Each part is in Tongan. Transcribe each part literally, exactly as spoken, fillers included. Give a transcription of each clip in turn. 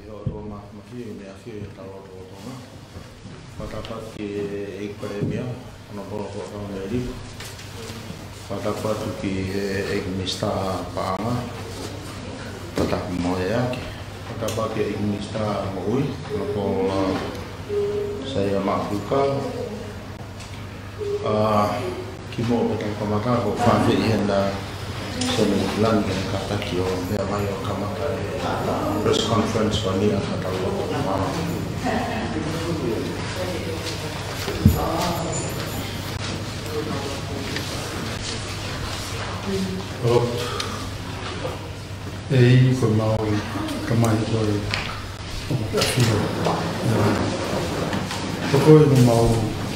ʻOtua Māfimafi, ʻEiki ʻo e ʻAfio ʻi hotau lotolotonga. Fakatapu atu ki he ʻEiki Palēmia, Honourable Huʻakavameilipa. Fakatapu atu ki he ʻEiki Minisitā Paʻanga, Tatapu Moeaki. Fakatapu atu ki he ʻEiki Minisitā Moʻui, Honourable Saia Maʻafuka. ʻA, kimuʻa pea tau kamata, ʻoku ou fie ʻi heni ʻa Sēniti Lani ke ne kātaki ʻo meʻa mai ʻo kamata e press conference ko eni ʻa hotau lotolotonga. ʻEiki, ko homau Tamai koe ʻoku ke ʻafio. Ko koe homau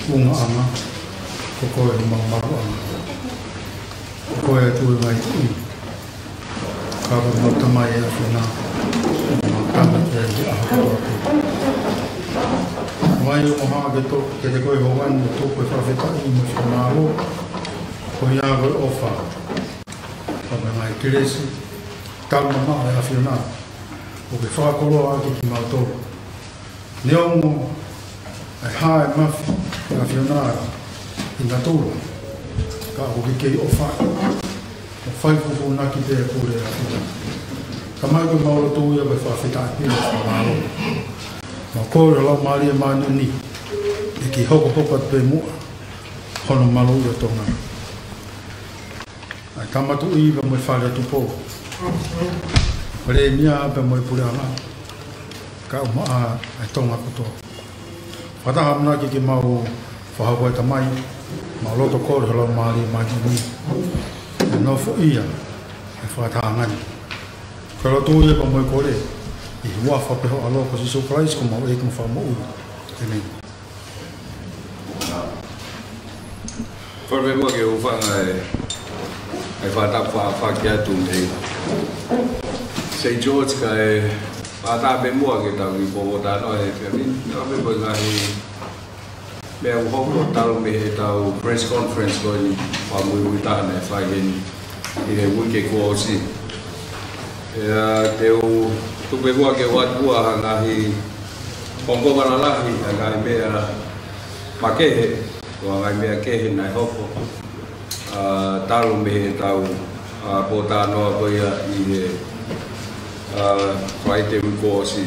tuʻungaʻanga, ko koe homau maluʻanga. Ko koe ʻa e tuʻi mai tuʻi. Ka ko homau Tamai ʻAfiona, homau Tamai ʻi he ʻaho kotoa pē. Mai ʻo moha ke tō, ke te koe ho vanu, ʻo tō koe fakafetaʻi mo fakamālō. Ko ia ko e ʻofa. Ko e ngaahi kelesi, tau mamaʻo ʻa e ʻAfiona, ʻoku ke fakakoloa ʻaki kimautolu. Neongo ʻa e hā e mafi ʻa e ʻAfiona ʻi natula, ka ʻoku ke kei ʻofa, ʻo fai fufūnaki pē pule ʻa e ʻAfiona. Tamai ko homau lotu ia ko e fakafetaʻi pē mo fakamālō. Mau kole ho Laumālie Māʻoniʻoni, ʻe ke hokohoko atu pē muʻa, hono maluʻi ʻo Tonga. ʻA e Tama Tuʻi pea mo e Fale Tupou. Palēmia pea mo e Puleʻanga. Kae ʻumaʻā ʻa e Tonga kotoa. Fakataha ʻamanaki ke mau fakahoko ʻa e Tamai, mau loto kole ho Laumālie Māʻoniʻoni. ʻE nofoʻia ʻa e fakatahaʻanga ni. Ko e lotu ia pea mo e kole, ʻi he huafa pē ho ʻAlo ko Sīsū Kalaisi ko homau ʻEiki mo Fakamoʻui. ʻĒmeni. Fakamolemole ke u hūfanga he, he fakatapu fakafeʻao atu mei Saint George kae fakatapu pē muʻa ke tau kiʻi pōtalanoa he pē mini, ka pē ko e ngaahi meʻa ʻoku hoko talu mei heʻetau press conference ko eni fakamuimui taha naʻe fai heni ʻi he uike kuo ʻosi. ʻIo, te u tuku pē muʻa ke u ʻoatu ʻa e ngaahi konga lalahi, ʻa e ngaahi meʻa makehe, ʻa e ngaahi meʻa kehe naʻe hoko, ʻa, talu mei heʻetau, ʻa, pōtalanoa ko ia ʻi he, ʻa, Falaite uike kuo ʻosi.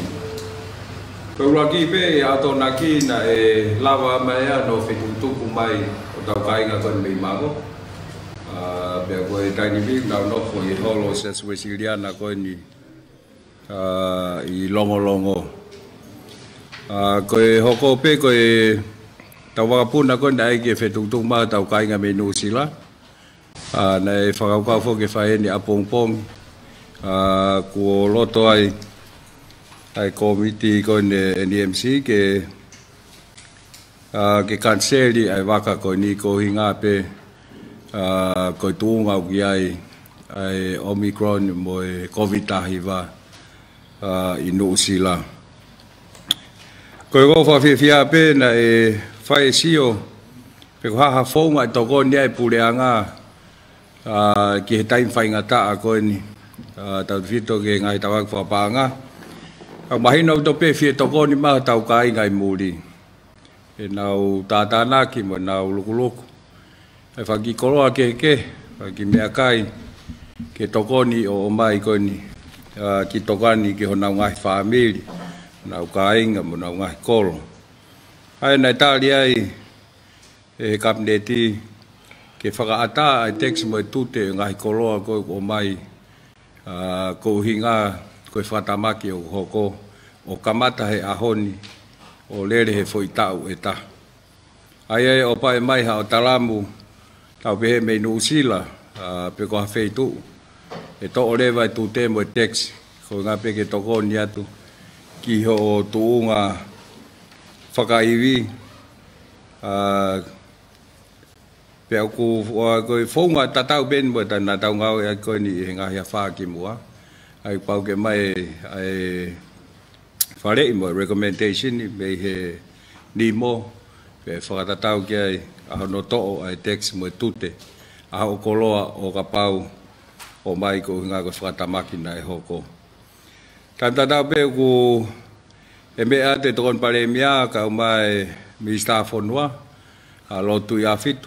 Ko e ʻuluaki pē ʻa e ʻamanaki naʻe lava mai ai hono fetukutuku mai hotau kāinga ko eni mei Mako. ʻA, pea ko e taimi ni naʻa nau nofo ʻi he holo Siasi Uēsiliana ko eni, ʻa, ʻi Longolongo. ʻA, ko e hoko pē ko ʻetau vakapuna ko eni naʻe ʻai ke fetukutuku mai hotau kāinga mei Nuʻusila. ʻA, naʻe fakakaukau foki ke fai heni ʻapongipongi. ʻA, kuo loto ai ʻa e kōmiti ko eni ʻe he N E M C ke, ʻa, ke kaniseli ʻa e vaka ko eni koeʻuhinga pē, ʻa, ko e tuʻunga ʻoku ʻi ai ʻa e Omicron mo e Covid taha hiva, ʻa, ʻi Nuʻusila. Ko e ʻoku ou fakafiefia pē naʻe fai e sio pe ko e hā ha founga ʻe tokoni ai e puleʻanga, ʻa, ki he taimi faingataʻa ko eni, ʻa, tautefito ki he ngaahi tafaʻaki fakapaʻanga. Ka mahino ʻaupito pē fie tokoni mai hotau kāinga ʻi muli. ʻEnau tātānaki mo ʻenau lukuluku. ʻA e fanga kiʻi koloa kehekehe, fanga kiʻi meʻakai, ke tokoni ʻo ʻomai ko eni, ʻa, kiʻi tokoni ki honau ngaahi fāmili, honau kāinga mo honau ngaahi kolo. ʻA ia naʻe tali ai ʻe he Kapineti ke fakaʻatā ʻa e tax mo e tute ʻo e ngaahi koloa ko ē ʻoku ʻomai, ʻa, koeʻuhinga ko e fakatamaki ʻoku hoko ʻo kamata he ʻaho ni ʻo lele he foʻi taʻu ʻe taha. ʻA ia ʻe ʻofa mai haʻo talamu, tau pehē mei Nuʻusila, ʻa, pe ko ha feituʻu ʻe toʻo leva e tute mo e tax, koeʻuhinga pē ke tokoni atu ki hoʻo tuʻunga fakaivi, ʻa, pea ʻoku, ʻa, ko e founga tatau pē eni mo ʻetau, naʻa tau ngāueʻaki ko eni ʻi he ngaahi afā kimuʻa. ʻA ia pau ke ʻomai ʻa e faleʻi mo e recommendation mei he NEMO, pea fakatatau ki ai ʻa hono toʻo ʻa e tax mo e tute ʻa hoʻo koloa ʻo kapau ʻe ʻomai koeʻuhinga ko e fakatamaki naʻe hoko. Taimi tatau pē ʻoku ʻi ai e meʻa ʻa e Tokoni Palēmia kae ʻumaʻā e Minisitā Fonua, ʻa Lotui ʻAfitu,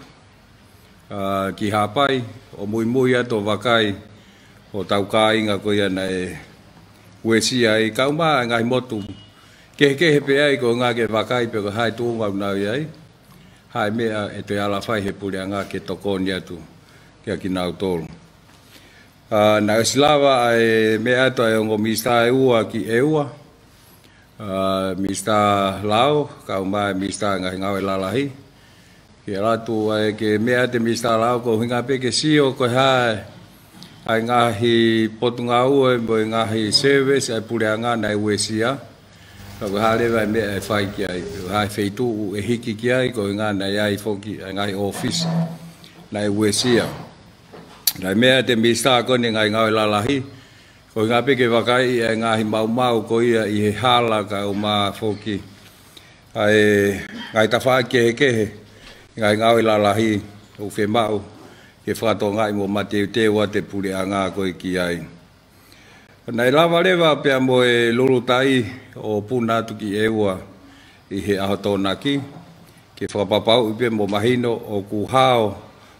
ʻa, ki Haʻapai, ʻo muimui atu ʻo vakai hotau kāinga ko ia naʻe uesia ai, kae ʻumaʻā e ngaahi motu kehekehe pē ai, ko e ʻuhinga ke vakai pe ko e hā e tuʻunga ʻoku nau ʻi ai, hā e meʻa ʻe toe ala fai ʻe he puleʻanga ke tokoni atu kiate kinautolu. ʻA, naʻe ʻosi lava ʻa e meʻa atu ʻa e ongo minisitā ʻe ua ki ʻEua, ʻa, Minisitā Lao, kae ʻumaʻā e Minisitā Ngaahi Ngāue Lalahi. Ke ʻalu atu ʻa e ke meʻa atu e Minisitā Lao, ko e ʻuhinga pē ke sio ko e hā ʻa e ngaahi potungāue mo e ngaahi service ʻa e puleʻanga naʻe uesia. Ka ko e hā leva e meʻa ʻe fai ki ai, pe ko e hā e feituʻu ʻe hiki ki ai, ko e ʻuhinga naʻe ʻi ai foki ʻa e ngaahi ʻōfisi naʻe uesia. Naʻe meʻa atu e Minisitā ko eni Ngaahi Ngāue Lalahi, ko e ʻuhinga pē ke vakai ʻa e ngaahi maumau ko ia ʻi he hala kae ʻumaʻā foki ʻa e ngaahi tafaʻaki kehekehe, ngaahi ngāue lalahi ʻoku fiemaʻu ke fakatokangaʻi mo mateuteu atu e puleʻanga ko ē ki ai. Naʻe lava leva pea mo e Lulutai ʻo puna atu ki ʻEua ʻi he ʻaho Tokonaki, ke fakapapauʻi pē mo mahino ʻoku hao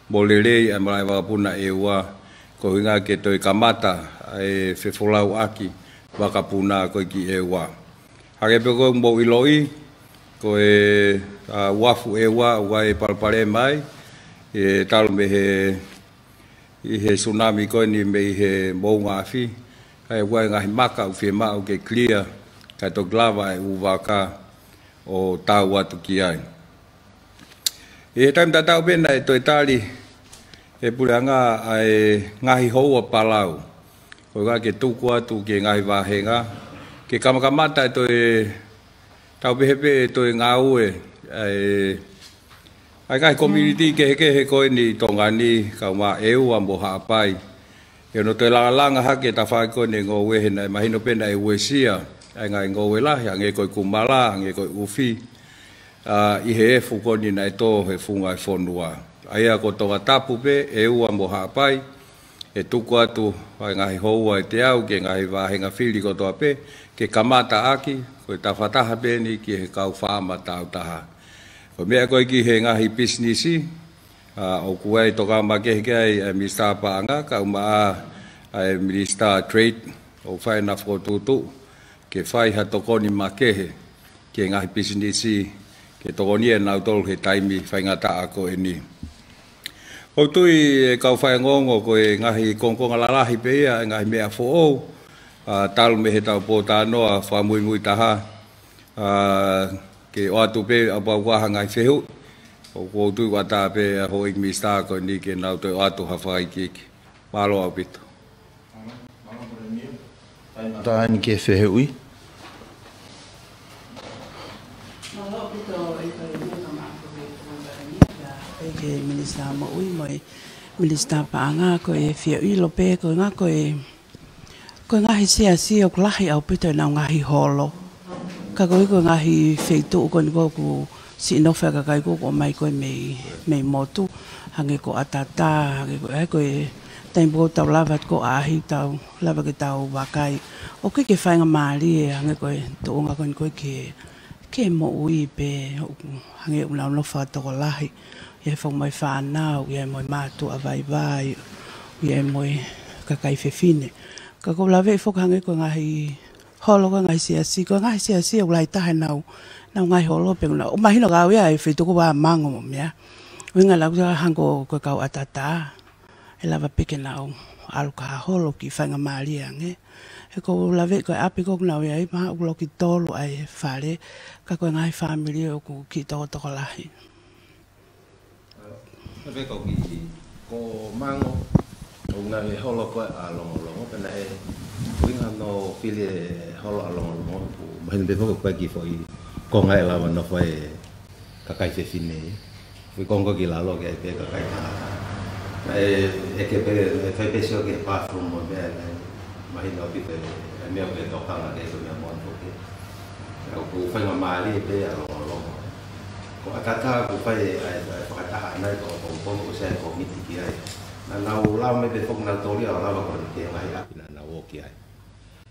mo lelei ʻa e malaʻe vakapuna ʻEua, ko e ʻuhinga ke toe kamata ʻa e fefolauʻaki vakapuna ko ē ki ʻEua. Hangē pē ko ē ʻoku mou ʻiloʻi, ko e, ʻa, uafu ʻEua, ʻoku ʻi ai e palopalema ai, ʻe talu mei he, ʻi he tsunami ko eni mei he moʻunga afi, ʻa ia ʻoku ʻi ai e ngaahi maka ʻoku fiemaʻu ke clear, kae toki lava e ʻū vaka ʻo tau atu ki ai. ʻI he taimi tatau pē naʻe toe tali ʻe he puleʻanga ʻa e ngaahi houa palau, ko e ʻuhinga ke tuku atu ki he ngaahi vāhenga, ke kamakamata e toe tau pehē pē e toe ngāue ʻa e, ʻa e ngaahi community kehekehe ko eni ʻi Tonga ni, kae ʻumaʻā ʻEua mo Haʻapai. ʻI hono toe langalanga hake e tafaʻaki ko eni e ngoue he naʻe mahino pē naʻe uesia ʻa e ngaahi ngoue lahi, hangē ko e kumala, hangē ko e ʻufi, ʻa, ʻi he efu ko eni naʻe tō he funga e fonua. ʻA ia ko Tongatapu pē, ʻEua mo Haʻapai, ʻe tuku atu ʻa e ngaahi houa ʻe teau ki he ngaahi vāhenga fili kotoa pē, ke kamata ʻaki, ko e tafataha pē eni ki he kau faama taautaha. Ko e meʻa ko ē ki he ngaahi pisinisi, ʻa, ʻoku ʻi ai e tokanga makehe ki ai ʻa e Minisitā Paʻanga, kae ʻumaʻā ʻa e Minisitā Trade, ʻoku fai ʻena fokotuʻutuʻu ke fai ha tokoni makehe ki he ngaahi pisinisi, ke tokoni ʻia nautolu he taimi faingataʻa ko eni. ʻOku ou tui e kau faiongoongo ko e ngaahi kongokonga lalahi pē ia, e ngaahi meʻa foʻou, ʻa, talu mei he taʻu pōtalanoa fakamuimui taha, ʻa, ke ʻoatu pē ʻa e pau ko ha ngaahi fehuʻi, ʻoku ou tui ʻoku ʻatā pē ʻa e houʻeiki minisitā ko eni ke nau toe ʻoatu ha fakaikiiki. Mālō ʻaupito. Taimi ki he fehuʻi. Mālō ʻaupito ʻEiki Palēmia, kae ʻumaʻā foki e Tokoni Palēmia, pea pehē ki he Minisitā Moʻui mo e Minisitā Paʻanga, ko e fie ʻilo pē ko e ʻuhinga ko e, ko e ngaahi siasi ʻoku lahi ʻaupito ʻenau ngaahi holo. Ka koeʻuhi ko e ngaahi feituʻu ko eni ko ē ʻoku siʻi nofo ai e kakai ko ē ʻoku ʻomai ko ē mei, mei motu, hangē ko ʻAtatā, hangē ko e, ʻa ia ko e taimi ko ē ʻoku tau lava ko ē ʻaʻahi tau lava ke tau vakai. ʻOku ʻikai ke faingamālie, hangē ko e tuʻunga ko eni ko ē ki he, ki he moʻui pē, ʻoku, hangē ʻoku nau nofo fakatokolahi, ʻi ai e fanga mo e fānau, ʻi ai mo e mātuʻa vaivai, ʻi ai mo e kakai fefine. Ka ʻoku ou laveʻi foki hangē ko e ngaahi holo ko ē ngaahi siasi, ko e ngaahi siasi ʻoku lahi taha ʻenau, ʻenau ngaahi holo pē ʻoku nau, ʻoku mahino kiate au ia e feituʻu ko ē ʻa Mango mo e meʻa. ʻUhinga ʻoku lau atu hangē ko e kau ʻAtatā, ʻe lava pē ke nau ʻalu ki ha holo kiʻi faingamālie ange. He ʻoku ou laveʻi ko e ʻapi ko ē ʻoku nau ʻi ai, mahalo ʻoku loki tolu ʻa e fale, ka ko e ngaahi fāmili ʻoku kiʻi tokotokolahi. Pea ko e kiʻi, ko Mango, ʻoku ngaahi holo ko ē ʻa Longolongo, pea naʻe ʻuhinga hono fili e holo ʻa Longolongo, ʻoku mahino pē foki ko e kiʻi foʻi konga ʻe lava nofo ai e kakai fefine. Foʻi konga ki lalo ke ʻai pē kakai tangata. Naʻe ʻeke pē, ʻe fai pē sio ki he bathroom mo e meʻa, naʻe mahino ʻaupito e meʻa ʻoku ke tokanga ki ai, ko e meʻa moʻoni foki. Naʻe ʻoku faingamālie pē ʻa Longolongo. Ko ʻAtatā ʻoku fai ʻa e, ʻa e fakataha ʻanai ko, ko, ko, ko e sai kōmiti ki ai. Naʻa nau lau mai pē foki nautolu ia ʻo lava ko eni ki he ngaahi ʻapi naʻa nau ō ki ai.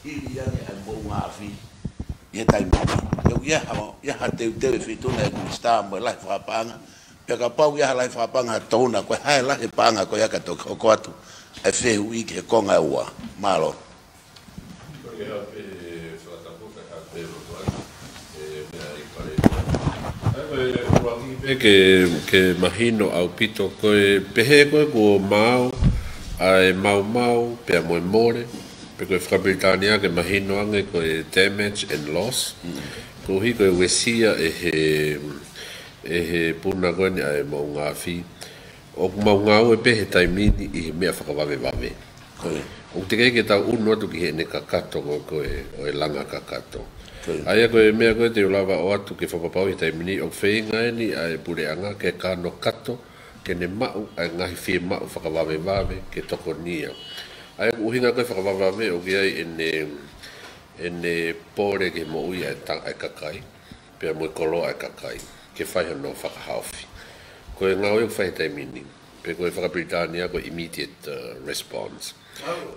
Hili ange ʻa e moʻunga afi ʻi he taimi ni. ʻOku ʻi ai ha, ʻi ai ha teuteu ʻe fituna ʻe Kulisitā mo e lahi fakapaʻanga. Pea kapau ʻi ai ha lahi fakapaʻanga ʻa Touna, ko e hā e lahi paʻanga ko ia ka toki hoko atu ʻa e fehuʻi ki he konga ʻe ua. Mālō. Ko e hā pē fakatapu ka hā pē lotoʻaki, ʻe meʻa ʻi pale. ʻA ia ko e ʻuluaki pē ke, ke mahino ʻaupito ko e pehē ko e kuo maau ʻa e maumau pea mo e mole, pe ko e fakapilitānia ke mahino ange ko e damage and loss. Mm. Koeʻuhi ko e uesia ʻe he, ʻe he puna ko eni ʻa e moʻunga afi. ʻOku mau ngāue pē he taimi ni ʻi he meʻa fakavavevave. Ko ia. ʻOku teʻeki ke tau ʻunu atu ki heʻene kakato ko, ko e, ʻo e langa kakato. Ko ia. ʻA ia ko e meʻa ko ē te u lava ʻo ʻoatu ke fakapapauʻi he taimi ni, ʻoku feinga eni ʻa e puleʻanga ke kanokato, ke ne maʻu ʻa e ngaahi fiemaʻu fakavavevave ke tokonia. ʻA ia ko e ʻuhinga ko e fakavavevave ʻoku ʻi ai ʻene, ʻene pole ki he moʻui ʻa e ta-, ʻa e kakai, pea mo e koloa ʻa e kakai, ke fai hono fakahaofi. Ko e ngāue ʻoku fai he taimi ni, pe ko e fakapilitānia ko e immediate, uh, response.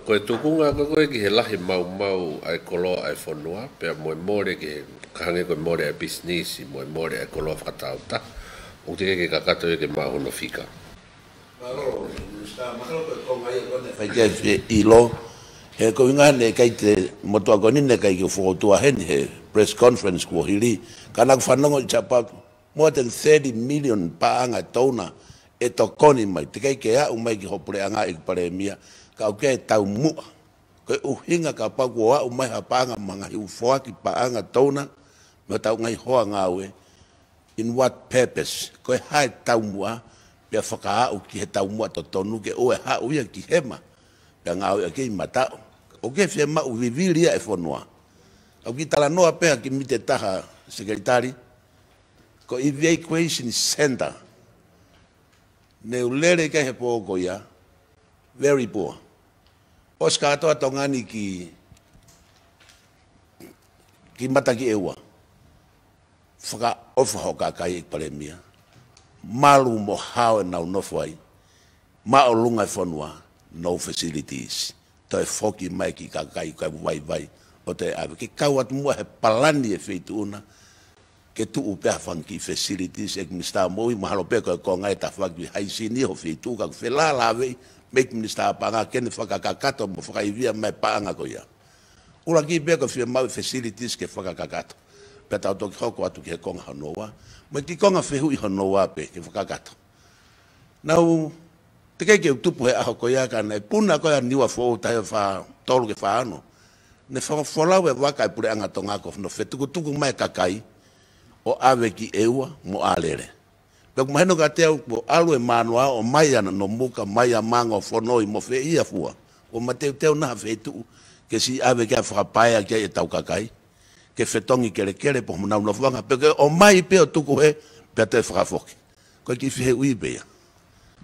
Ko e tukunga ko ē ki he lahi maumau ʻa e koloa ʻa e fonua, pea mo e mole ki he ka hangē ko e mole ʻa e pisinisi, mo e mole ʻa e koloa fakataautaha, ʻoku teʻeki ke kakato ia ke maʻu hono fika. Mālō, Minisitā, mahalo ko e konga ia ko ē naʻe fai ki ai e feʻilo. He ko e ʻuhinga naʻe ʻikai te motuʻa ko eni naʻe ʻikai ke u fokoutua heni he press conference kuo hili. Ka naʻa ku fanongo it's about more than thirty million paʻanga ʻe Touna ʻe tokoni mai. Teʻeki ke aʻu mai ki ho puleʻanga ʻEiki Palēmia, ka ʻoku ʻi ai e taumuʻa. Ko e ʻuhinga kapau kuo aʻu mai ha paʻanga mo e ngaahi ʻū foaki paʻanga Touna, mo hotau ngaahi hoa ngāue. In what purpose? Ko e hā e taumuʻa, pea fakaaʻu ki he taumuʻa totonu ke ʻoua ʻe haʻu ia ki hema, pea ngāue ʻaki ʻi mataʻu. ʻOku ke fiemaʻu vivili ia ʻe fonua. ʻOku ou kiʻi talanoa pē ha kiʻi miniti ʻe taha, Sekelitali, ko e evacuation center. Ne u lele ki he pō ko ia, very poor. ʻOsi kātoa Tonga ni ki, ki mata ki ʻEua. Fakaʻofa hoʻo kakai ʻEiki Palēmia. Malu mo hao ʻenau nofo ai. Māʻolunga e fonua, no facilities. Toe foki mai ki he kakai ko e vaivai ʻo toe ʻave. Ke kau atu muʻa he palani e feituʻu na, ke tuʻu pē ha fanga kiʻi facilities, ʻEiki Minisitā Moʻui, mahalo pē ko e konga e tafaʻaki haisini ho feituʻu, ka felālāveʻi mei he ʻEiki Minisitā Paʻanga ke ne fakakakato mo fakaivia mai paʻanga ko ia. ʻUluaki pē ko e fiemaʻu e facilities ke fakakakato. Pea tau toki hoko atu ki he konga hono ua. Mo e kiʻi konga fehuʻi hono ua pē ke fakakakato. Naʻa ku teʻeki ke u tupu he ʻaho ko ia ka naʻe puna ko ia Niuafoʻou taha hiva fā tolu ki he fā ono. Ne fakafolau e vaka e puleʻanga Tonga ko hono fetukutuku mai e kakai ʻo ʻave ki ʻEua mo ʻAlele. Pea ʻoku mahino kiate au kuo ʻalu e manoa ʻo mai ʻa Nomuka, mai ʻa Mango, Fonoi mo Feʻiafua. Kuo mateuteu naʻa ha feituʻu ke siʻi ʻave ki ai fakapaea ki ai ʻetau kakai. Ke fetongi kelekele pea mo ʻenau nofoʻanga. Pea ke ʻomai pē ʻo tuku hē, pea toe fakafoki. Ko e kiʻi fehuʻi pē ia.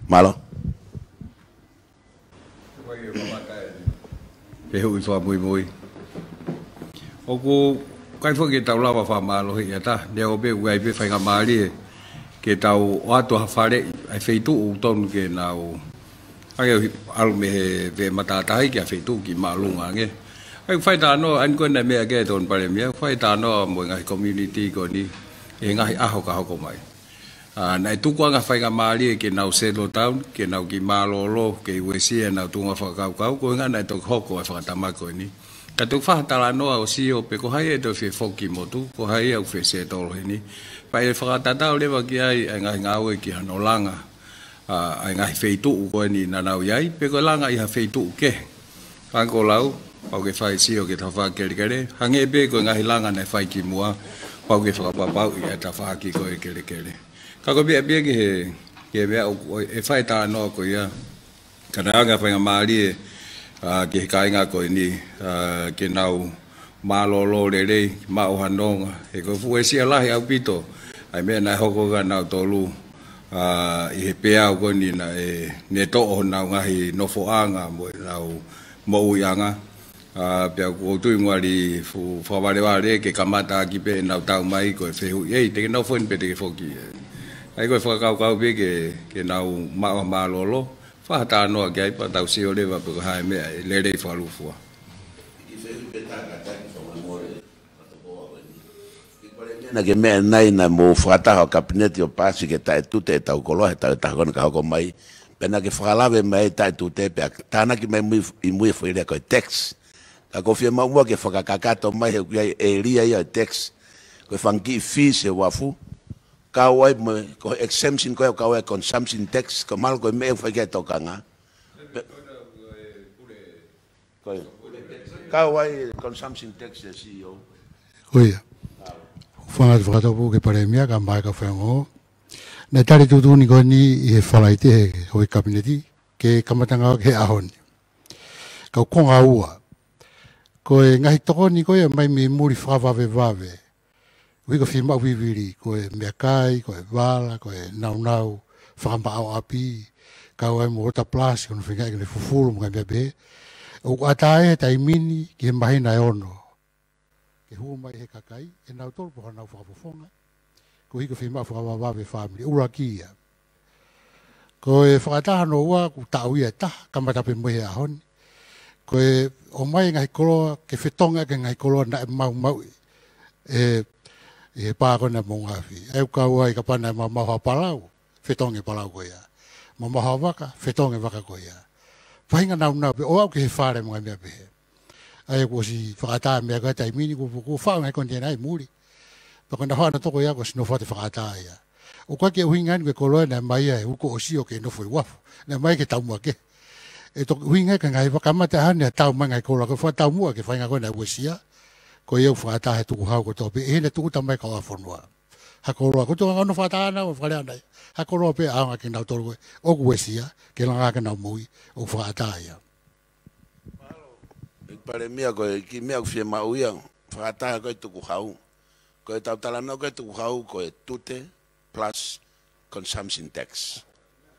Mālō. Fehuʻi fakamuimui. ʻOku ʻikai foki ke tau lava fakamālohiʻi ʻe taha, neongo pē ʻoku ʻi ai pē faingamālie ke tau ʻoatu ha faleʻi, ʻa e feituʻu ʻoku tonu ke nau ʻai ʻo ʻalu mei he veʻe matātahi ki ha feituʻu kiʻi māʻolunga ange. ʻA ia ʻoku fai talanoa, ʻa eni ko e meʻa ko ē Tokoni Palēmia, ʻoku fai talanoa mo e ngaahi community ko eni, ʻi he ngaahi ʻaho ka hoko mai. ʻA, naʻe tuku ange ha faingamālie ke nau settle down, ke nau kiʻi mālōlō, ke uesia ʻenau tuʻunga fakakaukau, ko e ʻuhinga naʻe toki hoko e fakatamaki ko eni. Ka toki fai ha talanoa ʻo sio pe ko hai ʻe toe fie foki ki motu, ko hai ʻoku fie settle heni. Pea ʻe fakatatau leva ki ai ʻa e ngaahi ngāue ki hano langa, ʻa, ʻa e ngaahi feituʻu ko eni naʻa nau ʻi ai, pe ko e langa ʻi ha feituʻu kehe. Hangē ko e lau, pau ke fai sio ki he tafaʻaki kelekele, hangē pē ko e ngaahi langa naʻe fai kimuʻa, pau ke fakapapauʻi ʻa e tafaʻaki ko ē kelekele. Ka ko e meʻa pē ki he, ki he meʻa ʻoku, ʻe fai talanoa ko ia, ka naʻe ʻoange ha faingamālie, ʻa, ki he kāinga ko eni, ʻa, ke nau mālōlō lelei, maʻu ha nonga, he ko e fuʻu uesia lahi ʻaupito ʻa e meʻa naʻe hoko kia nautolu, ʻa, ʻi he peau ko eni naʻe, ne toʻo honau ngaahi nofoʻanga mo ʻenau moʻuiʻanga. ʻA, pea ʻoku ou tui muʻa ʻe fuʻu fakavalevale ke kamata ʻaki pē ʻenau tau mai ko e fehuʻi, ʻei, te ke nofo eni pe te ke foki? ʻA ia ko e fakakaukau pē ke, ke nau maʻu ha mālōlō, fai ha talanoa ki ai pea tau sio leva pe ko e hā e meʻa ʻe lelei fakalūkufua. Kiʻi fehuʻi pē taha kātaki fakamolemole, ka toko ua ko eni. ʻEiki Palēmia, naʻa ke meʻa nai naʻa mou fakataha ʻa e Kapineti ʻo paasi ke taʻetute ʻetau koloa he taʻu ʻe taha ko ena ka hoko mai. Pea naʻa ke fakalave mai taʻetute pea tānaki mai mui, ʻi mui e foʻi lea ko e tax. Ka ʻoku ou fiemaʻu muʻa ke fakakakato mai he ʻoku ʻi ai e ʻēlia ia ʻo e tax. Ko e fanga kiʻi fees he uafu. Kau ai mo e, ko e exemption ko ē, kau ai e consumption tax, ko e mahalo ko e meʻa ʻoku fai ki ai e tokanga. Pe-, ko e, kau ai e consumption tax e C E O. ʻIo. Fanga fakatapu ki he Palēmia, kae ʻumaʻā e kau faiongoongo. Naʻe tali e tuʻutuʻuni ko eni ʻi he Falaite he houʻeiki Kapineti, ke kamata ngāue ki he ʻaho ni. Ka ko e konga ua. Ko e ngaahi tokoni ko ia mai mei muli fakavavevave. ʻUhi ko e fiemaʻu vivili, ko e meʻakai, ko e vala, ko e nāunau fakamaʻoʻapi, kau ai mo e water plus, ko hono feingaʻi ke ne fufulu mo e ngaahi meʻa pehē. ʻOku ʻatā ia he taimi ni ki he māhina ʻe ono. Ke hū mai he kakai, ʻe nautolu pē honau fakafofonga. Koeʻuhi ko e fiemaʻu fakavavevave e fāmili, ʻuluaki ia. Ko e fakataha hono ua, ʻoku taʻu ia ʻe taha, kamata pē mei he ʻaho ni. Ko e ʻomai e ngaahi koloa, ke fetongi ʻaki e ngaahi koloa naʻe maumauʻi ʻe, ʻi he pā ko ena ʻa Moʻungaafi. ʻA ia ʻoku kau ai kapau naʻe maumau ha palau, fetongi e palau ko ia. Maumau ha vaka, fetongi e vaka ko ia. Faʻahinga nāunau pē, ʻo aʻu ki he fale mo e ngaahi meʻa pehē. ʻA ia kuo ʻosi fakaʻatā e meʻa ko ia he taimi ni, kuo, kuo faʻu e ngaahi konitena ʻi muli. Pea ko ʻena hono toko ia kuo ʻosi nofo atu e fakaʻatā ia. ʻOku ʻikai ke ʻuhinga eni ko e koloa naʻe ʻomai ia he uko ʻo sio ke nofo ʻi uafu. Naʻe ʻomai ke taumuʻa kehe. ʻE toki ʻuhinga ia ki he ngaahi vaka mate ʻaho ni ʻa e tau mai e ngaahi koloa, ko e fakataumuʻa ki he faʻahinga ko ena ʻa e uesia. Ko ia ʻoku fakaʻatā he tukuhau kotoa pē, ʻi heʻene tuʻuta mai ki he kau fonua. Ha koloa, ko e tuʻunga hono fakaʻatā ʻana, ʻo fakalea ʻana ia. Ha koloa pē ʻaonga kia nautolu ko ē ʻoku uesia, ke langa ʻaki ʻenau moʻui, ʻoku fakaʻatā ia. ʻEiki Palēmia, ko e kiʻi meʻa ʻoku fiemaʻu ia, fakaʻatā ko e tukuhau. Ko ʻetau talanoa ko e tukuhau, ko e tute plus consumption tax.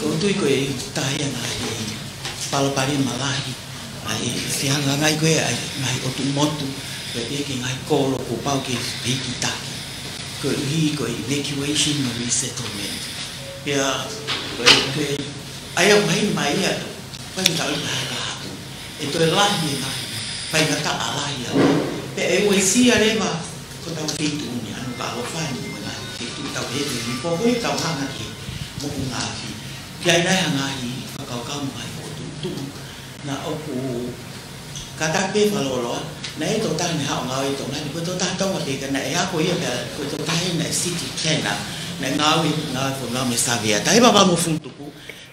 Ko u tui ko e taha ia e ngaahi palopalema lahi ʻa e fehangahangai ko ē ʻa e ngaahi ʻotu motu, ko e pehē ki he ngaahi kolo kuo pau ke peikitaki, koeʻuhi ko e evacuation mo e resettlement. Pea ko e, ko e, ʻa ia ʻoku mahino mai ia, ko e taʻu ka haka haku ʻe toe lahi e ngaahi faingataʻa lahi ange. Pea ʻe uesia leva ko ʻetau feituʻu ni ʻa Nukuʻalofa ni mo e ngaahi feituʻu tau heke ni, pea ko e tau hanga ki he moʻunga afi. Pea ʻi ai nai ha ngaahi fakakaukau mo e ngaahi fokotuʻutuʻu naʻa ʻoku kātaki pē fakalōloa, naʻe ʻi ai e tokotaha ne haʻu ʻo ngāue ʻi Tonga ni, ko e tokotaha Tonga pē ka naʻe ako ia pea ko e tokotaha ia naʻe city planner, naʻe ngāue, ngāue fonua mo e savea. Taha hiva valu mo e fulu tupu,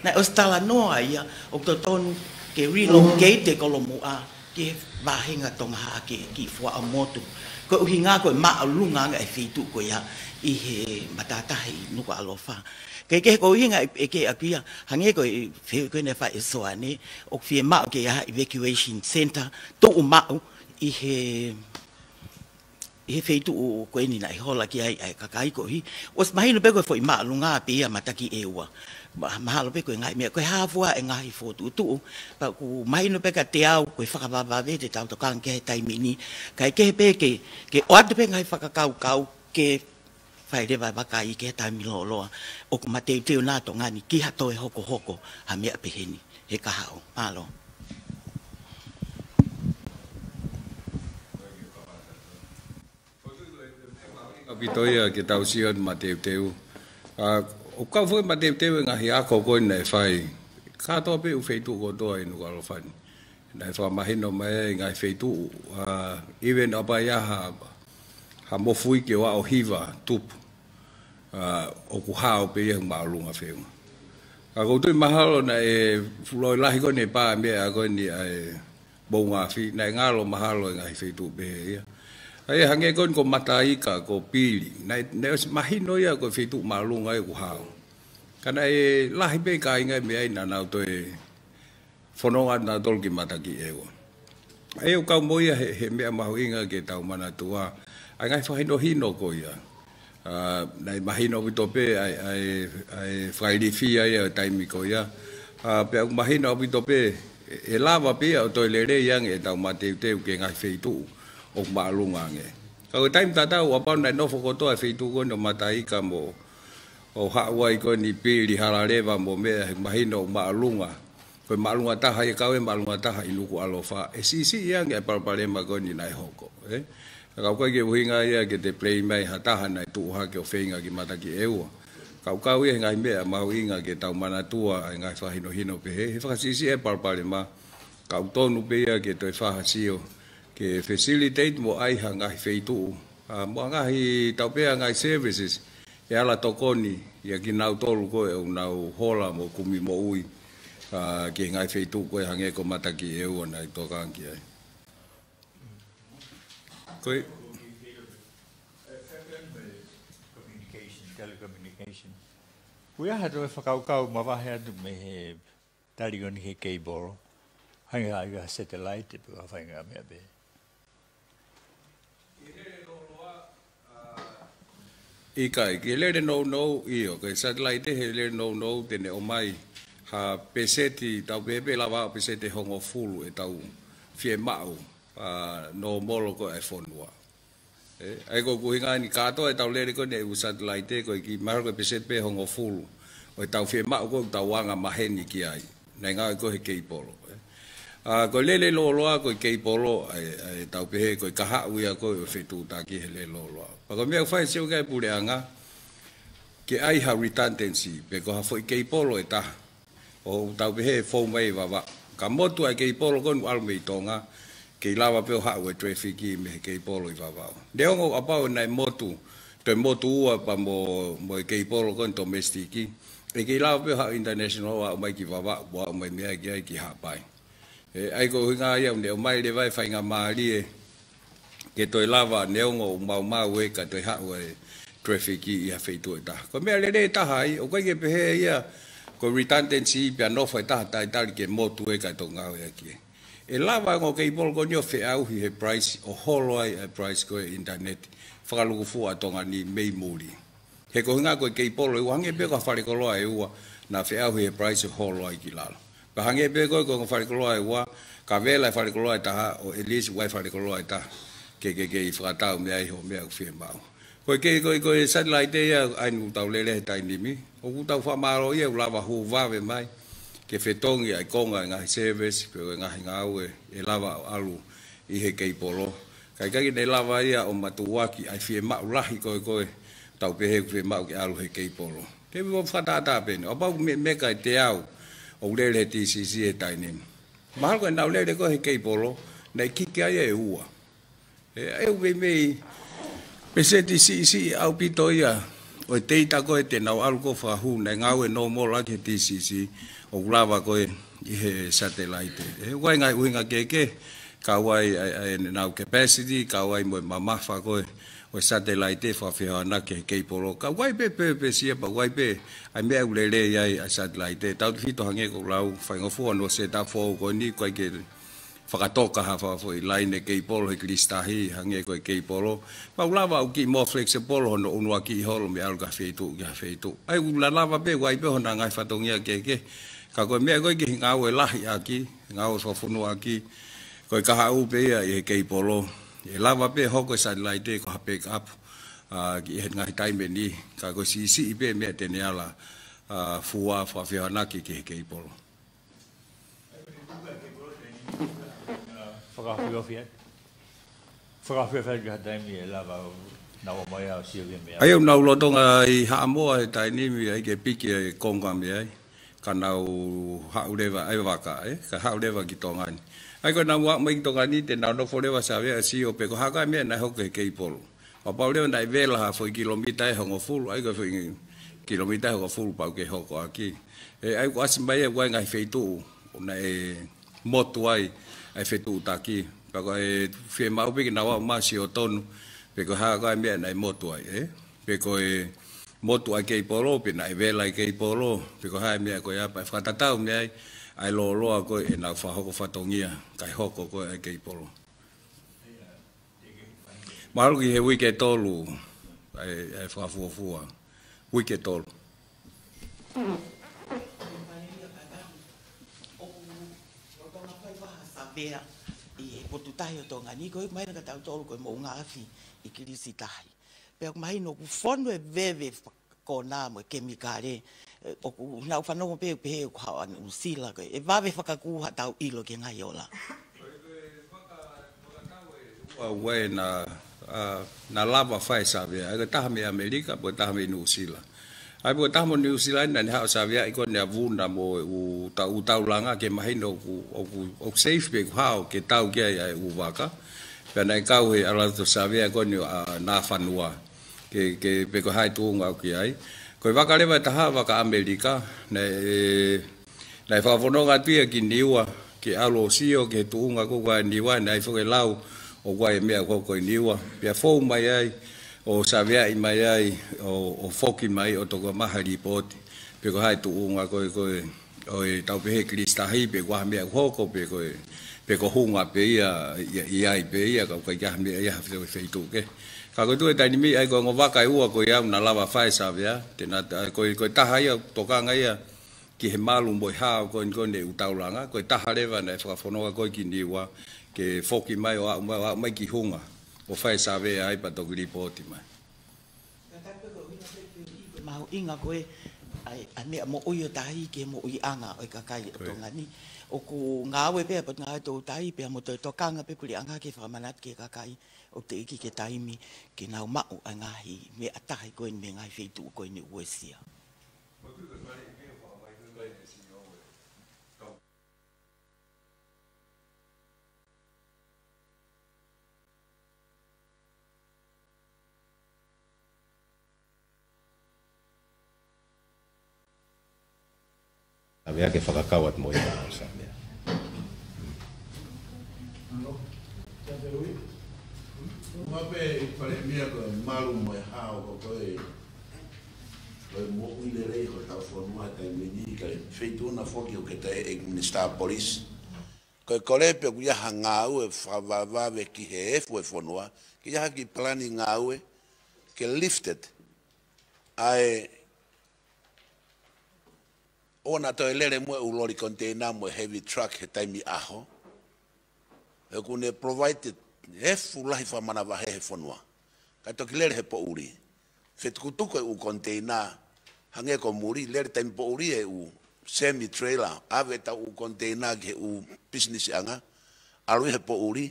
naʻe ʻosi talanoa ia ʻoku totonu ke relocate e kolomuʻa ki he vāhenga Tonga Hahake ki Fuaʻamotu. Ko e ʻuhinga ko e māʻolunga ange e feituʻu ko ia ʻi he matātahi Nukuʻalofa. Kae kehe ko e ʻuhinga ʻe, ʻe kei ʻaku ia, hangē ko e fehuʻi ko eni naʻe fai ʻe Soane, ʻoku fiemaʻu ke ʻi ai ha evacuation center tuʻumaʻu ʻi he, ʻi he feituʻu ko eni naʻe hola ki ai ʻa e kakai koeʻuhi. ʻOsi mahino pē ko e foʻi māʻolunga pē ia mataki ʻe ua. Ma-, mahalo pē ko e ngaahi meʻa, ko e hā fua e ngaahi fokotuʻutuʻu, pea ʻoku mahino pē kiate au ko e fakavavevave te tau tokanga ki ai he taimi ni, kae kehe pē ke, ke ʻoatu pē ngaahi fakakaukau ke fai leva e vakai ki he taimi lōloa. ʻOku mateuteu nā Tonga ni ki ha toe hokohoko ha meʻa peheni he kahaʻu. Mālō. ʻAupito ia ke tau sio atu mateuteu. ʻA, ʻoku kau foki mateuteu e ngaahi ako ko eni naʻe fai. Kātoa pē ʻū feituʻu kotoa ʻi Nukuʻalofa ni. Naʻe fakamahino mai e ngaahi feituʻu, ʻa, even ʻa pea ʻi ai ha, ha mofuike ʻo aʻu ʻo hiva tupu, ʻa, ʻoku hao pē ia he māʻolunga feʻunga. Ka ʻoku ou tui mahalo naʻe fuʻu lahi ko eni e pā meʻa ko eni ʻa e moʻunga afi, naʻe ngalo mahalo e ngaahi feituʻu pehē ia. ʻA ia hangē ko eni ko Mataika, ko Pili, naʻe, naʻe ʻosi mahino ia ko e feituʻu māʻolunga ia ʻoku hao. Ka naʻe lahi pē kāinga meʻa ai naʻa nau toe fononga nautolu ki Matakiʻeua. ʻA ia ʻoku kau mo ia he, he meʻa mahuʻinga ke tau manatua ʻa e ngaahi fakahinohino ko ia. ʻA, naʻe mahino ʻaupito pē ʻa e, ʻa e, ʻa e fakailifia ia ʻo e taimi ko ia. ʻA, pea ʻoku mahino ʻaupito pē ʻe, ʻe lava pē ia ʻo toe lelei ange ʻetau mateuteu ki he ngaahi feituʻu ʻoku māʻolunga ange. Ka ko e taimi tatau, ʻa pau naʻe nofo kotoa e feituʻu ko eni ʻo Mataika mo, ʻo haʻu ai ko eni Pili, Halaleva mo meʻa, he mahino ʻoku māʻolunga. Ko e māʻolunga taha ia, kau e māʻolunga taha ʻi Nukuʻalofa. ʻE siʻisiʻi ange e palopalema ko eni naʻe hoko, ē? Ka ʻoku ʻikai ke ʻuhinga ia ke te play mai ha taha naʻe tuʻu hake ʻo feinga ki Matakiʻeua. Ka ʻoku kau ia he ngaahi meʻa mahuʻinga ke tau manatua ʻa e ngaahi fakahinohino pehē, he fakasiʻisiʻi e palopalema. Ka ʻoku tonu pē ia ke toe fai ha sio, ke facilitate mo ʻai ha ngaahi feituʻu, ʻa, mo e ngaahi tau pē ʻa e ngaahi services, ʻe ala tokoni ia kinautolu ko ē ʻoku nau hola mo kumi moʻui, ʻa, ki he ngaahi feituʻu ko ē hangē ko Matakiʻeua naʻe tokanga ki ai. Ko e Communication, telecommunication. Kuo ʻi ai ha toe fakakaukau mavahe atu mei he tali ko eni he keipolo? Hangē ha, hangē ha satellite pe ko ha faʻahinga meʻa pē. ʻIkai, ki he lele nounou, ʻio, ko e satellite he lele nounou te ne ʻomai ha peseti, tau pehē pē lava ʻo peseti ʻe hongofulu ʻetau fiemaʻu, ʻa, nōmolo ko ē ʻa e fonua. Ē, ʻa ia ko ʻeku ʻuhinga eni kātoa ʻetau lele ko eni ʻū satellite ko ē ki mahalo ko e peseti pē ʻe hongofulu ʻo ʻetau fiemaʻu ko ē ʻoku tau anga maheni ki ai. Naʻe ngāue ko ē he keipolo, ē. ʻA, ko e lele lōloa ko e keipolo, ʻa e, ʻa e tau pehē ko e kahaʻu ia ko ē ʻo e fetuʻutaki he lele lōloa. Pea ko e meʻa ʻoku fai sio ki ai e puleʻanga, ke ʻai ha redundancy, pe ko ha foʻi keipolo ʻe taha. ʻO tau pehē fou mai ʻi Vavaʻu. Ka motu ʻa e keipolo ko eni ʻalu mei Tonga, kei lava pē ʻo haʻu e traffic mei he keipolo ʻi Vavaʻu. Neongo ʻa pau naʻe motu, toe motu ua pea mo, mo e keipolo ko eni domestic, ʻe kei lava pē ʻo haʻu international ʻo aʻu mai ki Vavaʻu, ʻo aʻu mai meʻa ki ai ki Haʻapai. Ē, ʻa ia ko e ʻuhinga ia ʻoku ne ʻomai leva e faingamālie ke toe lava neongo ʻoku maumau ē ka toe haʻu e traffic ʻi ha feituʻu ʻe taha. Ko e meʻa lelei ʻe taha ai, ʻoku ʻikai ke pehē ia ko e redundancy pea nofo e taha talitali ki he motu ē ka toki ngāueʻaki ē. ʻE lava e ongo keipolo ko eni ʻo feʻauhi he price ʻo holo ai e price ko ē ʻinitaneti fakalūkufua ʻa Tonga ni mei muli. He ko e ʻuhinga ko e keipolo ʻe ua, hangē pē ko ha falekoloa ʻe ua, naʻa feʻauhi he price ʻo holo ai ki lalo. Pea hangē pē ko e, ko e falekoloa ʻe ua, ka vela e falekoloa ʻe taha, ʻo at least ʻoku ʻi ai e falekoloa ʻe taha ke, ke, ke kei fakatau mei ai hoʻo meʻa ʻoku fiemaʻu. Ko e kei, ko e, ko e satellite ia ʻa eni ʻoku tau lele he taimi ni, ʻoku tau fakamālō ia ʻoku lava hū vave mai ke fetongi ʻa e konga e ngaahi service, pe ko e ngaahi ngāue ʻe lava ʻo ʻalu ʻi he keipolo. Ka ʻikai ke ne lava ia ʻo matuʻuaki ʻa e fiemaʻu lahi ko ē ko ē tau pehē ʻoku fiemaʻu ke ʻalu he keipolo. Te u fakatātā pē eni, ʻa pau meimei ka ʻi he teau ʻoku lele he T C C he taimi ni. Mahalo ko ʻenau lele ko ē he keipolo, naʻe kiki ai ʻe ua. Ē, ʻa ia ʻoku meimei peseti siʻisiʻi ʻaupito ia ʻo e teita ko ē te nau ʻalu ko ē ʻo fakahū, naʻe ngāue nōmolo ʻaki he T C C, ʻoku lava ko ē ʻi he satellite. Ē, ʻoku ʻi ai e ngaahi ʻuhinga kehekehe, kau ai ʻa e, ʻa e, ʻenau capacity, kau ai mo e mamafa ko ē ʻo e satellite fakafehoanaki he keipolo. Ka ʻoku ʻi ai pē purpose ia, pea ʻoku ʻi ai pē ʻa e meʻa ʻoku lelei ai ʻa e satellite. Tautefito hangē ko ʻeku lau, faingofua hono set up foʻou ko eni, ʻoku ʻikai ke fakatoka ha foʻi laine keipolo he kilisitahi, hangē ko e keipolo. Pea ʻoku lava ʻo kiʻi more flexible hono ʻunuakiʻi holo mei he ʻalu ki ha feituʻu ki ha feituʻu. ʻA ia ʻoku lava pē, ʻoku ʻi ai pē hona ngaahi fatongia kehekehe. Ka ko e meʻa ko ē ki he ngāue lahi ʻaki, ngāue fakafonuaʻaki, ko e kahaʻu pē ia ʻi he keipolo. ʻE lava pē hoko e satellite ko ha backup, ʻa, ki he ngaahi taimi ni, ka ko e siʻisiʻi pē meʻa te ne ala, ʻa, fua fakafehoanaki ki he keipolo. Fakaofiofi atu. Fakaofiofi atu ki ha taimi ʻe lava ʻo nau ō mai ʻo sio ki he meʻa. ʻA ia ʻoku nau lolotonga ʻi Haʻamoa he taimi ni, ʻai ke piki e konga mei ai. Ka nau haʻu leva, ʻai vaka, ē? Ka haʻu leva ki Tonga ni. ʻA ia ko ʻenau aʻu mai ki Tonga ni te nau nofo leva Savea ʻo sio pe ko e hā e meʻa naʻe hoko he keipolo. Kapau leva naʻe vela ha foʻi kilomita ʻe hongofulu, ʻa ia ko e foʻi kilomita ʻe hongofulu pau ke hoko ʻaki. ʻE, ʻa ia ko e ʻasi mai ʻa e ngaahi feituʻu naʻe motu ai ʻa e fetuʻutaki. Pea ko e fiemaʻu pē ke nau aʻu mai ʻo sio tonu pe ko e hā e meʻa naʻe motu ai, ē? Pe ko e motu ʻa e keipolo, pe naʻe vela ʻa e keipolo, pe ko e hā e meʻa ko ia, pea fakatatau mei ai ʻa e lōloa ko ē ʻenau fakahoko fatongia kae hoko ko ē ʻa e keipolo. Mahalo ki he uike ʻe tolu ʻa e, ʻa e fakafuofua. Uike ʻe tolu. ʻOku, ʻoku tau fai ha Savea ʻi he potu tahi ʻo Tonga ni, ko e meʻa ia ka tau tolu ko e moʻunga afi ʻi Kilisi Tahi. Pea ʻoku mahino ʻoku fonu e veve fakakonā mo e kemikale, ē, ʻoku nau fanongo pē, pehē ʻoku haʻu ʻa Nuʻusila, ko e vave fakakū haʻatau ʻilo ki he ngaahi ola. ʻA ia ko e faka-, fakatau ʻe ua ʻa e, naʻa, ʻa, naʻa lava fai e Savea, ʻa ia ko e taha mei ʻAmelika, pea ko e taha mei Nuʻusila. ʻA ia pea ko e taha mo Nuʻusila naʻa ne haʻu ʻo Savea ʻi ko eni ʻa Vuna mo e ʻū tau, ʻū taulanga ke mahino ʻoku, ʻoku, ʻoku safe pē ʻoku haʻu ke tau ki ai ʻa e ʻū vaka. Pea naʻe kau he ʻalu atu ʻo Savea ko eni ʻa Nafanua. Ke, ke, pe ko e hā e tuʻunga ʻoku ʻi ai. Ko e vaka leva ʻe taha, vaka ʻAmelika, naʻe, naʻe fakafononga atu ia ki Niua, ke ʻalu ʻo sio ki he tuʻunga ko ē ʻa Niua, naʻe foki e lau ʻoku ʻi ai e meʻa ko ē ʻi Niua. Pea fou mai ai, ʻo Saveaʻi mai ai, ʻo, ʻo foki mai ʻo toki maʻu ha lipooti. Pe ko e hā e tuʻunga ko ē, ko ē, ʻo ʻetau pehē Kilisi Tahi, pe ko e hā e meʻa ʻoku hoko, pe ko e, pe ko e hunga pē ia, ʻi, ʻi ai pē ia, ka ʻoku ʻikai ke ʻi ai ha meʻa ia ha fei-, feituʻu kehe. Ka ko e tuʻu ʻi he taimi ni, ʻa ia ko e ongo vaka ʻe ua ko ia naʻa lava fai e Savea, te na, ko e, ko e taha ia, tokanga ia ki he malu mo e hao ko eni ko eni ʻū taulanga, ko e taha leva naʻe fakafononga ko ē ki Niua, ke foki mai ʻo aʻu mai, ʻo aʻu mai ki Hunga, ʻo fai e Savea ai pea toki lipooti mai. Ka tapu ko ina pe ke i ko mahuʻinga ko ē, ʻa e, ʻa e meʻa moʻui ʻo tahi ki he moʻuiʻanga ʻo e kakai ʻo Tonga ni. ʻOku ngāue pē ʻa e Potungāue Toutai pea mo toe tokanga pē puleʻanga ke fakamanatu ki he kakai ʻoku teʻeki ke taimi ke nau maʻu ʻa e ngaahi meʻa tahi ko eni mei he ngaahi feituʻu ko eni ʻoku uesia. Savea ke fakakau atu mo ia, Savea. Mape i Palēmia ko e malu mo e hao ko ē, ko e moʻui lelei hotau fonua he taimi ni, ka ko e feituʻu na foki ʻoku ke taʻe ʻEiki Minisitā Polisi. Ko e kole pē ʻoku ʻi ai ha ngāue fakavavevave ki he efu e fonua, ke ʻi ai ha kiʻi palani ngāue ke lifted ʻa e, ʻoua naʻa toe lele muʻa e ʻū loli container mo e heavy truck he taimi ʻaho. He ʻoku ne provide efu lahi fakamanavahē he fonua. Kae toki lele he poʻuli. Fetukutuku e ʻū container, hangē ko muli, lele taimi poʻuli e ʻū semi trailer, ʻave ʻetau ʻū container ki he ʻū pisinisiʻanga, ʻalu ia he poʻuli,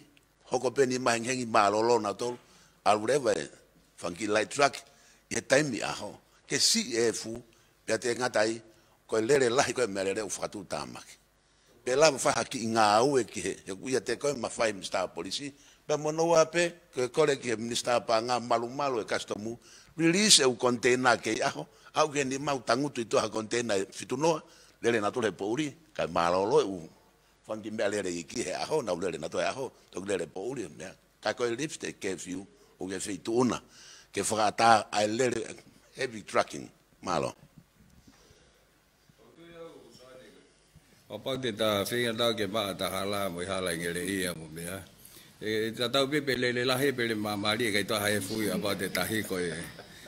hoko pē nima hengihengi mālōlō nautolu, ʻalu leva e fanga kiʻi light truck ʻi he taimi ʻaho, ke siʻi e efu, pea te ngata ai, ko e lele lahi ko ē meʻalele ʻoku fakatuʻutāmaki. Pea lava fai ha kiʻi ngāue ki he, he ʻoku ʻiate koe mo e Minisitā Polisi, pea mo Noa pē, ko e kole ki he Minisitā Paʻanga malumalu e Kasitomu, release e ʻū container kei ʻaho, aʻu ki he nima ʻo tangutu ʻi tuʻa ha container ʻe fitu noa, lele nautolu he poʻuli, kae mālōlō e ʻū fanga kiʻi meʻalele iiki he ʻaho, nau lele nautolu he ʻaho, toki lele poʻuli, meʻa. Ka ko e lift e curfew, ʻoku ke feituʻu na, ke fakaʻatā ʻa e lele heavy trucking, mālō. ʻO pau te ta feinga tau ke maʻa ta hala mo e hala ʻi ngeleʻia mo meʻa. ʻE, tatau pē pe lele lahi pe lele māmālie, ʻikai toe ʻi ai ha efu ia, ʻo pau te ta hiko ē,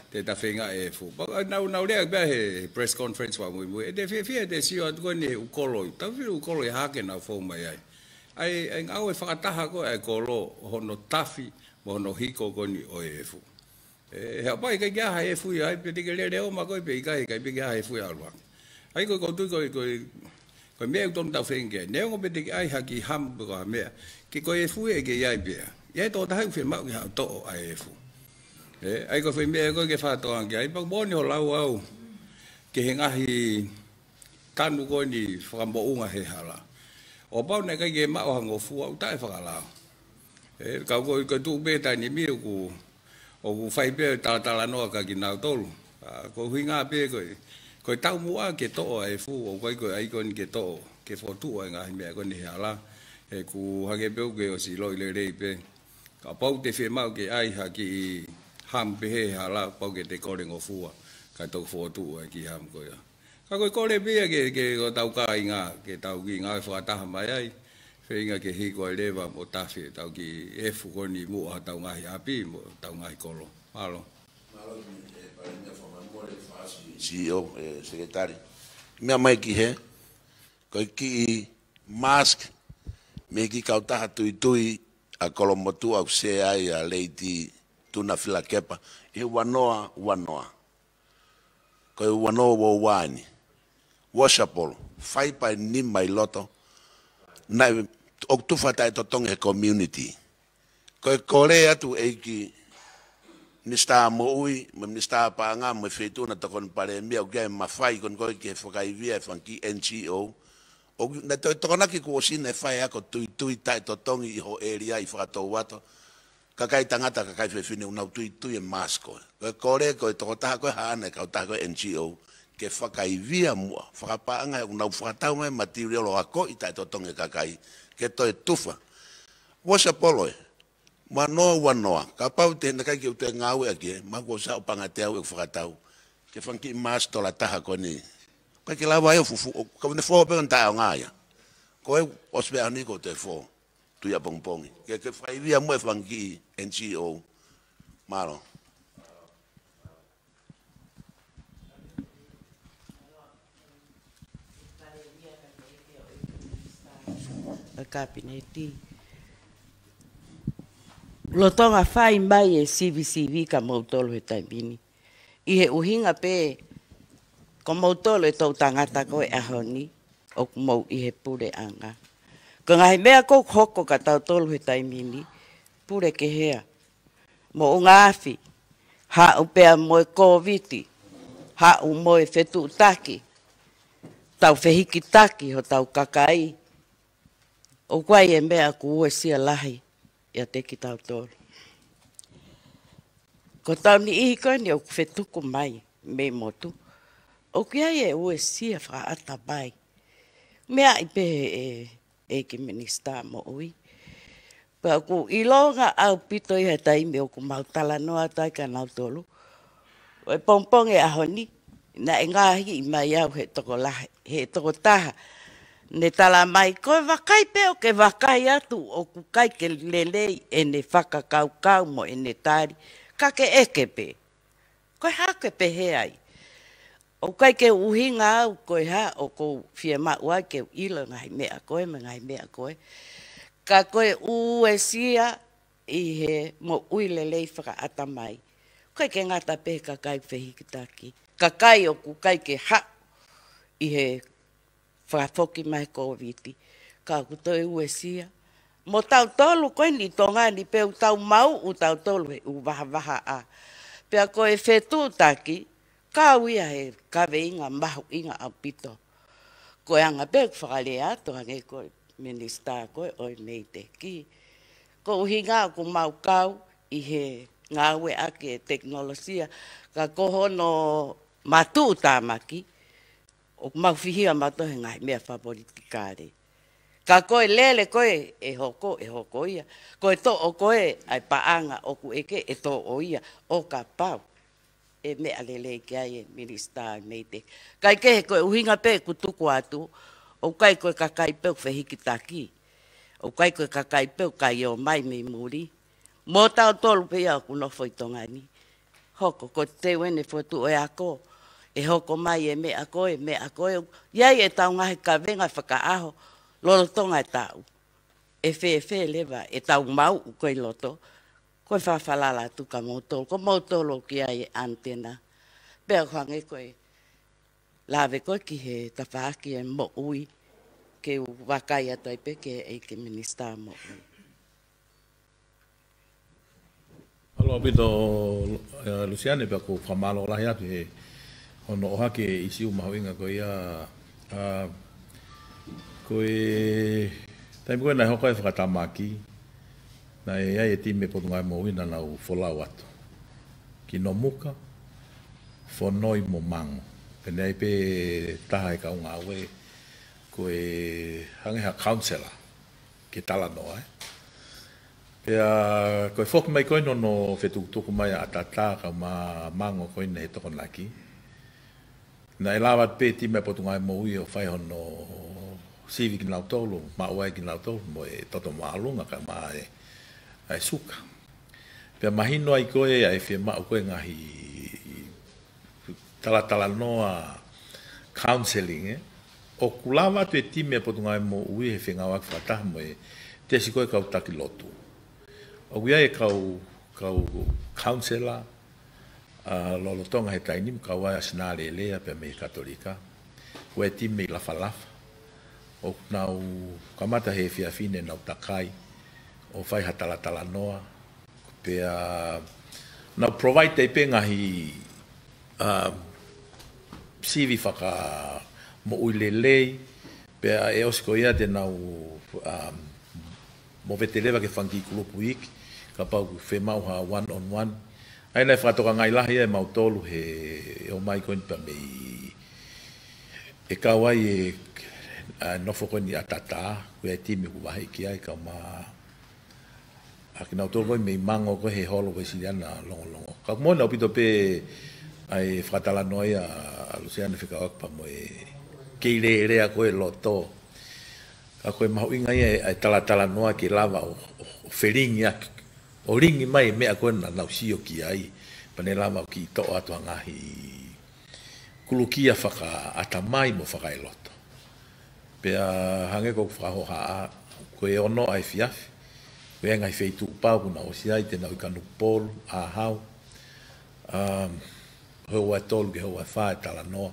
te ta feinga e efu. Pau, ʻa, nau, nau lea pē he press conference fakamuimui. ʻE te fiefia te sio atu ko eni he ʻū kolo. Tau fili ʻū kolo ʻi Hahake naʻa nau fou mai ai. ʻA e, ʻa e ngāue fakataha ko ē ʻa e kolo, hono tafi, mo hono hiko ko eni ʻo e efu. ʻE, he ʻapā ʻikai ke ʻi ai ha efu ia ai, pe te ke lele ʻo maʻu ko ē pe ʻikai, ʻikai pē ke ʻi ai ha efu ia ʻalu hake. ʻA ia ko e, ko e tui ko e, ko e, ko e meʻa ʻoku totonu ke tau feinga ki ai. Neongo pe te ke ʻai ha kiʻi hamu pe ko ha meʻa, ke ko e efu ia ʻe kei ʻi ai pē ia. ʻI ai e tokotaha ʻoku fiemaʻu ke haʻu ʻo toʻo ʻa e efu. ʻE, ʻa ia ko e foʻi meʻa ko ē ke fakatokangaʻi ai, pea ʻoku moʻoni hoʻo lau au ki he ngaahi tanu ko eni fakamoʻunga he hala. ʻo pau naʻe ʻikai ke maʻu ha ngofua ʻoku taʻefakalao. ʻE, ka ko, ko e tuʻu pē taimi ni ʻoku, ʻoku fai pē talatalanoa kia kinautolu. ʻA, ko e ʻuhinga pē ko e, ko e taumuʻa ke toʻo ʻa e efu, ʻoku ʻikai ko e ʻai ko eni ke toʻo, ke fokotuʻu ʻa e ngaahi meʻa ko eni he hala. He ʻoku hangē pē ʻoku ke ʻosi ʻiloʻi lelei pē. Kapau te fiemaʻu ke ʻai ha kiʻi ham pehē he hala, pau ke te kole ngofua, kae toki fokotuʻu ʻa e kiʻi ham ko ia. Ka ko e kole pē ia ke, ke ko ʻetau kāinga, ke tau kiʻi ngāue fakataha mai ai. Feinga ke hiko ai leva mo tafe ʻetau kiʻi efu ko eni muʻa hotau ngaahi ʻapi, mo hotau ngaahi kolo. Mālō. Mālō, ʻe, Palēmia, fakamolemole fasi, C E O, ʻe, Sekelitali. Meʻa mai ki he, ko e kiʻi mask, mei he kiʻi kautaha tuitui ʻa Kolomotuʻa ʻoku sea ai ʻa Lady Tuna Filakepa, ʻi he ua noa ua noa. Ko e ua noa ua ua eni. Washable, faipa ʻe nima ʻi loto. Naʻe ʻoku tufa taʻetotongi he community. Ko e kole atu ʻEiki Minisitā Moʻui, mo e Minisitā Paʻanga, mo e Feituʻu naʻe tokoni Palēmia, ʻoku ʻi ai e mafai ko eni ko ē ke fakaivia e fanga kiʻi N G O. ʻOku, naʻe toe tokonaki kuo ʻosi naʻe fai e ako tuitui taʻetotongi ʻi ho ʻēlia ʻi Fakatouato. Kakai tangata, kakai fefine, ʻoku nau tuitui e mask ko ē. Ko e kole ko e tokotaha ko ē haʻane kautaha ko ē N G O, ke fakaivia muʻa, fakapaʻanga he ʻoku nau fakatau mai material ʻo akoʻi taʻetotongi e kakai, ke toe tufa. Washable ē, ua noa ua noa, kapau te naʻe ʻikai ke u toe ngāueʻaki ē, mahalo kuo ʻosi ʻalu ʻo pangatea au ʻeku fakatau. Ke fanga kiʻi mask tola taha ko eni. ʻIkai ke lava ʻe au ʻo fufuuʻi, ʻoku ne fō pē ʻo ne taʻeʻaonga ia. Ko e ʻosi pē ʻaho ni kuo toe fō. Tuʻi ʻapongipongi. Ke, ke fakaivia muʻa e fanga kiʻi N G O. Mālō. ʻA e Kapineti. Lolotonga fai mai e sivisivi kia moutolu he taimi ni. ʻI he ʻuhinga pē, ko moutolu e toʻutangata ko ē ʻaho ni, ʻoku mou ʻi he puleʻanga. Ko e ngaahi meʻa ʻoku hoko kia tautolu he taimi ni, pule ke hea. Moʻunga afi, haʻu pea mo e Kōviti, haʻu mo e fetuʻutaki, tau fehikitaki hotau kakai. ʻOku ʻi ai e meʻa ʻoku uesia lahi ʻiate kitautolu. Ko hotau niʻihi ko eni ʻoku fetuku mai mei motu, ʻoku ʻi ai e uesia fakaʻatamai. Meʻa ʻi pē ʻe, ʻEiki Minisitā Moʻui. Pea ʻoku ʻilonga ʻaupito ia he taimi ʻoku mau talanoa atu ai kia nautolu. ʻO e pongipongi ʻaho ni, naʻe ngaohi mai au he tokolahi, he tokotaha. Ne tala mai, ko e vakai pē ʻoku ke vakai atu ʻoku ʻikai ke lelei ʻene fakakaukau mo ʻene tali, ka ke ʻeke pē. Ko e hā ke pehē ai? ʻOku ʻikai ke u ʻuhinga au ko e hā ʻoku ou fiemaʻu ai ke u ʻilo e ngaahi meʻa ko ē, mo e ngaahi meʻa ko ē. Ka ko e uesia ʻi he moʻui lelei fakaʻatamai. ʻOku ʻikai ke ngata pē he kakai fehikitaki. Kakai ʻoku ʻikai ke haʻu ʻi he fakafoki mai Kōviti. Ka ʻoku toe uesia. Mo tautolu ko eni Tonga ni pea ʻoku tau maʻu ʻoku tautolu he ʻū vahavahaʻa. Pea ko e fetuʻutaki, kau ia he kaveinga mahuʻinga ʻaupito. Ko e anga pē ʻeku fakalea atu hangē ko e Minisitā ko ē ʻo e MEIDECC. Ko e ʻuhinga ʻoku mau kau ʻi he ngāueʻaki e tekinolosia, ka ko hono matuʻutāmaki, ʻoku mau fihia mautolu he ngaahi meʻa fakapolitikale. Ka ko e lele ko ē ʻe hoko, ʻe hoko ia. Ko e toʻo ko ē ʻa e paʻanga ʻoku ʻeke ʻe toʻo ia. ʻO kapau ʻe meʻa lelei ki ai e Minisitā MEIDECC. Kae kehe ko e ʻuhinga pē ʻeku tuku atu, ʻoku ʻikai ko e kakai pē ʻoku fehikitaki. ʻOku ʻikai ko e kakai pē ʻoku ʻikai ō mai mei muli. Mo tautolu pē ia ʻoku nofo ʻi Tonga ni. Hoko, ko e teu eni e fokotuʻu e ako. ʻE hoko mai e meʻa ko ē, meʻa ko ē. ʻI ai ʻetau ngaahi kavenga fakaʻaho, lolotonga e taʻu. ʻE fēfē leva ʻetau maʻu ko ē ʻi loto. Ko e fakafalala atu kia moutolu, ko moutolu ʻoku ʻi ai e antenna. Pea ʻoku hangē ko e lave ko ē ki he tafaʻaki e moʻui, ke u vakai atu ai pē ki he ʻEiki Minisitā Moʻui. Mālō ʻaupito, ʻe, Lusiane, pea ʻoku ou fakamālō lahi atu he hono ʻohake e ʻīsiu mahuʻinga ko ia, ʻa, Ko e taimi ko ē naʻe hoko ai e fakatamaki, naʻe ʻi ai e timi ʻa e Potungāue Moʻui naʻa nau folau atu ki Nomuka, Fonoi mo Mango. Pea naʻe ʻi ai pē taha e kau ngāue ko e hangē ha counselor ke talanoa, ē. Pea ko e foki mai ko ē hono fetukutuku mai ʻa ʻAtatā kae ʻumaʻā Mango ko ē naʻe Tokonaki, naʻe lava atu pē timi ʻa e Potungāue Moʻui ʻo fai hono sivi kinautolu, maʻu ai kinautolu mo e toto māʻolunga kae ʻumaʻā e, ʻa e suka. Pea mahino ai ko ē ʻa e fiemaʻu ko ē ngaahi talatalanoa, counselling, ē. ʻOku lava atu e timi ʻa e Potungāue Moʻui he fengāueʻaki fakataha mo e tesi ko ē kau taki lotu. ʻOku ʻi ai e kau, kau counselor, ʻa, lolotonga he taimi ni, kau ai ʻa Sinalelea pea mei Katolika. ʻOku ʻi ai e timi mei Lafalafa. ʻOku nau kamata he efiafi ni ʻenau takai ʻo fai ha talatalanoa. Pea nau provide ai pē ngaahi, um, sivi fakamoʻui lelei. Pea ʻe ʻosi ko ia te nau, um, movete leva ki he fanga kiʻi kulupu iiki, kapau ʻoku fiemaʻu ha one on one. ʻA ia naʻe fakatokangaʻi lahi ai ʻe mautolu he ʻomai ko eni pea mei, ʻe kau ai e, ʻa, nofo ko eni ʻAtatā, ko e timi ʻoku vaheʻi ki ai kae ʻumaʻā ʻa kinautolu ko ē mei Mango ko ē he holo ko ē Siliana Longolongo. Ka ʻoku moʻoni ʻaupito pē ʻa e fakatalanoa ia ʻa Luseane fekauʻaki pea mo e kei lēlea ko ē loto. Ka ko e mahuʻinga ia ʻa e talatalanoa ke lava ʻo, ʻo, ʻo felingiʻaki, ʻo lingi mai e meʻa ko ē naʻa nau sio ki ai, pea ne lava ʻo kiʻi toʻo atu ha ngaahi kulukia fakaʻatamai mo fakaeloto. Pea hangē ko ʻeku fakahohaʻa, ko e ono ʻa e efiafi, ko e ngaahi feituʻu pau kuo nau ʻosi ai, te nau ʻi Kanokupolu, ʻAhau, um, houa ʻe tolu ki he houa ʻe fā e talanoa,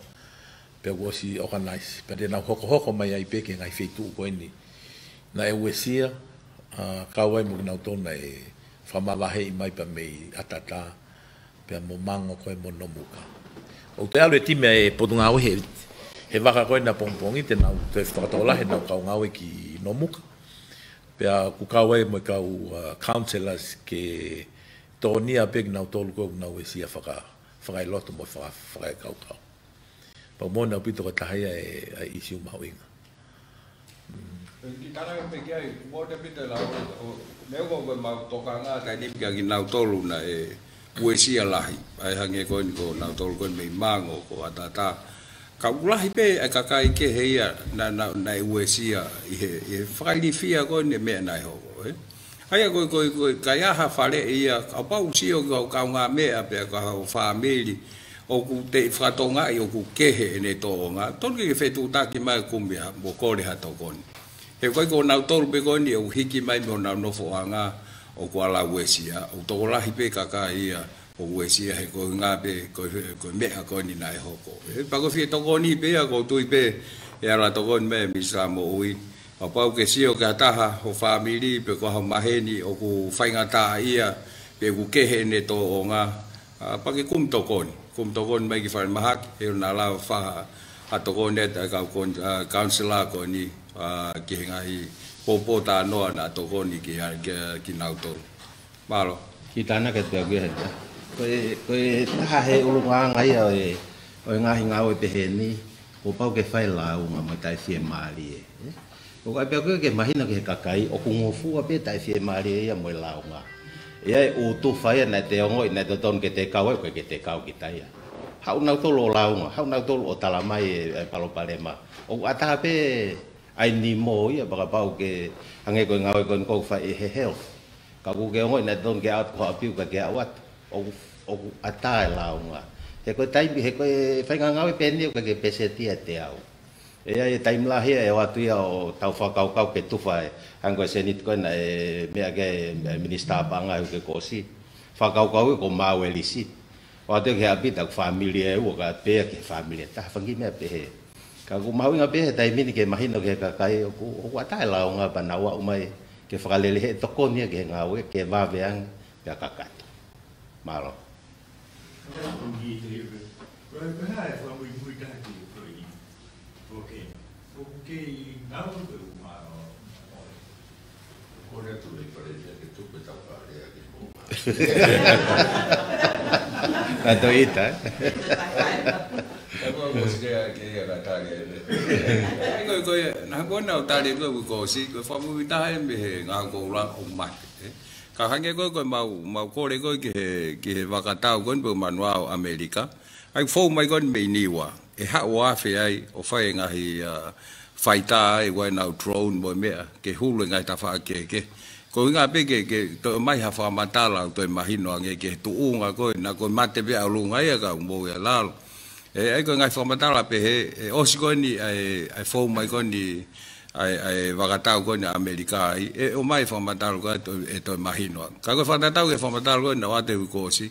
pea kuo ʻosi organize, pea te nau hokohoko mai ai pē ki he ngaahi feituʻu ko eni naʻe uesia, ʻa, kau ai mo kinautolu naʻe fakamavaheʻi mai pea mei ʻAtatā, pea mo Mango ko ē mo Nomuka. ʻOku toe ʻalu e timi ʻa e Potungāue he, he vaka ko ē ʻapongipongi, te nau toe fakatokolahi ʻenau kau ngāue ki Nomuka. Pea ʻoku kau ai mo e kau, uh, counselors ke tōnia pē kinautolu ko ē ʻoku nau uesia faka-, fakaeloto mo faka-, fakaekaukau. Pea moʻoni ʻaupito ko e taha ia e, ʻa e ʻīsiu mahuʻinga. Ki tala pē ki ai, moʻoni ʻaupito e lau, ʻo, neongo ko e mau tokanga taimi ni kia kinautolu naʻe uesia lahi. ʻA e hangē ko eni ko nautolu ko eni mei Mango, ko ʻAtatā. Ka ʻoku lahi pē ʻa e kakai kehe ia naʻa, naʻa, naʻe uesia ʻi he, ʻi he fakailifia ko eni e meʻa naʻe hoko, ē? ʻA ia ko e, ko e, ko e, ka ʻi ai ha faleʻi ia, kapau ʻoku sio ki hoʻo kaungāmeʻa pea ko hoʻo fāmili, ʻoku te fakatokangaʻi ʻoku kehe ʻene tōʻonga, tonu ke ke fetuʻutaki mai kumi ha, mo kole ha tokoni. He ko e ko nautolu pē ko eni ʻoku hiki mai mei honau nofoʻanga ʻoku ala uesia, ʻoku tokolahi pē kakai ia ʻoku uesia he ko e ngā pē, ko e, ko e meʻa ko eni naʻe hoko. Ē, pea ko e fie tokoni pē ia, ʻoku ou tui pē ʻe ala tokoni mai e Minisitā Moʻui, kapau ke sio ki ha taha ho fāmili pe ko ho maheni ʻoku faingataʻaʻia pe ʻoku kehe ʻene tōʻonga, ʻa, pea ke kumi tokoni. Kumi tokoni mai ki falemahaki, he ʻoku na lava fai ha tokoni atu ʻa e kau kon-, ʻa, counselor ko eni, ʻa, ki he ngaahi pōpōtalanoa naʻa tokoni ki, ki, kinautolu. Mālō. Kiʻi tānaki atu pē au ki he. Ko e, ko e taha he ʻulungaanga ia ʻo e, ʻo e ngaahi ngāue pehē ni, kuo pau ke fai lāunga mo e taʻefiemālie, ē? ʻOku ʻai pē au ke mahino ki he kakai, ʻoku ngofua pē taʻefiemālie ia mo e lāunga. ʻI ai e ʻū tufa ia naʻe te ongoʻi naʻe totonu ke te kau ai, ʻoku ʻikai ke te kau kita ia. Haʻu nautolu ʻo lāunga, haʻu nautolu ʻo talamai e, e palopalema. ʻOku ʻatā pē ʻa e nimo ia, pea kapau ke hangē ko e ngāue ko eni ʻoku fai ʻe he health. Ka ʻoku ke ongoʻi naʻe totonu ke ʻalu atu ki ho ʻapi ʻoku ʻikai ke aʻu atu. ʻOku, ʻoku ʻatā e lāunga. He ko e taimi, he ko e faʻahinga ngāue pehē ni ʻoku ʻikai ke peseti ia ʻe teau. ʻE ʻi ai e taimi lahi ia ʻe ʻoatu ia ʻo tau fakakaukau ke tufa e, hangē ko e sēniti ko ē naʻe meʻa ki ai e Minisitā Paʻanga he uike kuo ʻosi. Fakakaukau ia ko Mauelisi. ʻOatu ia ki he ʻapi, ʻoku fāmili ʻe ua kae pehē ki he fāmili ʻe taha, fanga kiʻi meʻa pehē. Ka ʻoku mahuʻinga pē he taimi ni ke mahino ki he kakai ʻoku, ʻoku ʻatā e lāunga pea nau aʻu mai ke fakalele he tokoni ia ki he ngāue, ke vave ange pea kakato. Mālō. Kei ngau ke u mano. Ko le tu le pare ke tupe tau pare ke mo. Na toita. Ko mo sike ke ia na tale. Ko ko na ko na tale ko ko si ko famu taha e me he ngau ko la o mate. Ka hangē ko ko mau mau kole ko ke ke vakatau ko pe manua o Amerika. Ai fou mai ko mei Niua. E haʻu afe ai ʻo fai e ngaahi faitā ai ʻoku ʻi ai ʻenau drone mo e meʻa ke hulu e ngaahi tafaʻaki kehekehe. Ko e ʻuhinga pē ke ke toe ʻomai ha fakamatala ʻo toe mahino ange ke tuʻunga ko ē naʻa ko e mate pē ʻaulunga ia ka ʻoku mou ʻi lalo. ʻE ʻai ko e ngaahi fakamatala pehē ʻe ʻosi ko eni ʻa e fou mai ko eni ʻa e vakatau ko eni ʻa ʻAmelika ai ʻe ʻomai e fakamatala ko ē ʻe toe mahino ange. Ka ko e fakatatau ki he fakamatala ko eni naʻa ʻoatu he uike kuo ʻosi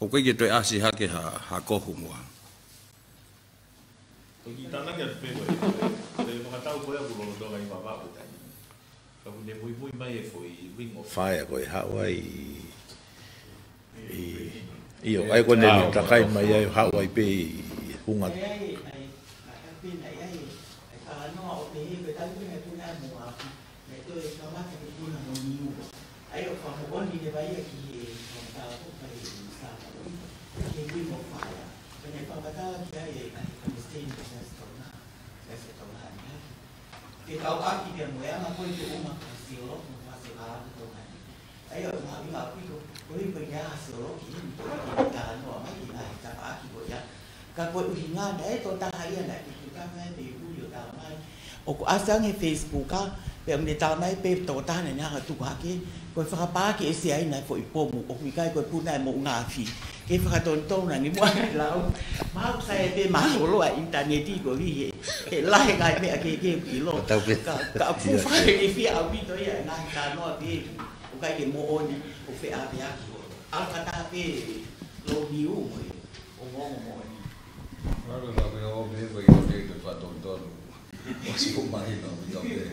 ʻoku ʻikai ke toe ʻasi hake ha kohu muʻa. Ko e kiʻi tānaki atu pē ko e fakatau ko ia ʻoku lolotonga ʻi Vavaʻu he taimi ni. Ka ʻoku ne muimui mai e foʻi Ring of Fire ko e haʻu ai ʻi ʻIo, ʻa ia ko ʻene takai mai ai ʻo haʻu ai pē ʻi hunga. Ke kau ʻaki pea mo e anga ko e tuʻunga ka siolo mo fasi ʻa ʻaku tau ngani. ʻA ia ʻo maʻu ʻa ʻaku ʻi ko ko i ko i ʻa siolo ki he mito ki he talanoa mai ki ngaahi tafaʻaki ko ia. Ka ko e ʻuhinga naʻe tō taha ia naʻe kuku ka mai pe ʻuli ʻo tau mai. ʻOku ʻasi ange he Facebook a pea mo ne tau mai pe tō taha naʻe hanga tuku hake. Ko e fakapāki ʻe siaina e foʻi pomu ʻoku ʻikai ko e puna e moʻunga afi. Ke fakatonutonu ange muʻa lau. Mau sai pē mālōlō ʻa ʻinitaneti ko vihe. He lahi ngaahi meʻa kehekehe ʻilo. Ka ka ʻoku fakailifia ʻaupito ia e ngaahi talanoa pē ʻoku ʻikai ke moʻoni ʻo feʻaveʻaki holo. ʻAlu ka taha pē lou niu mo e ongoongo moʻoni. Mālō ka pē ʻo pē ko i ʻo te te fakatonutonu. ʻOsi ko mahino ʻaupito pē.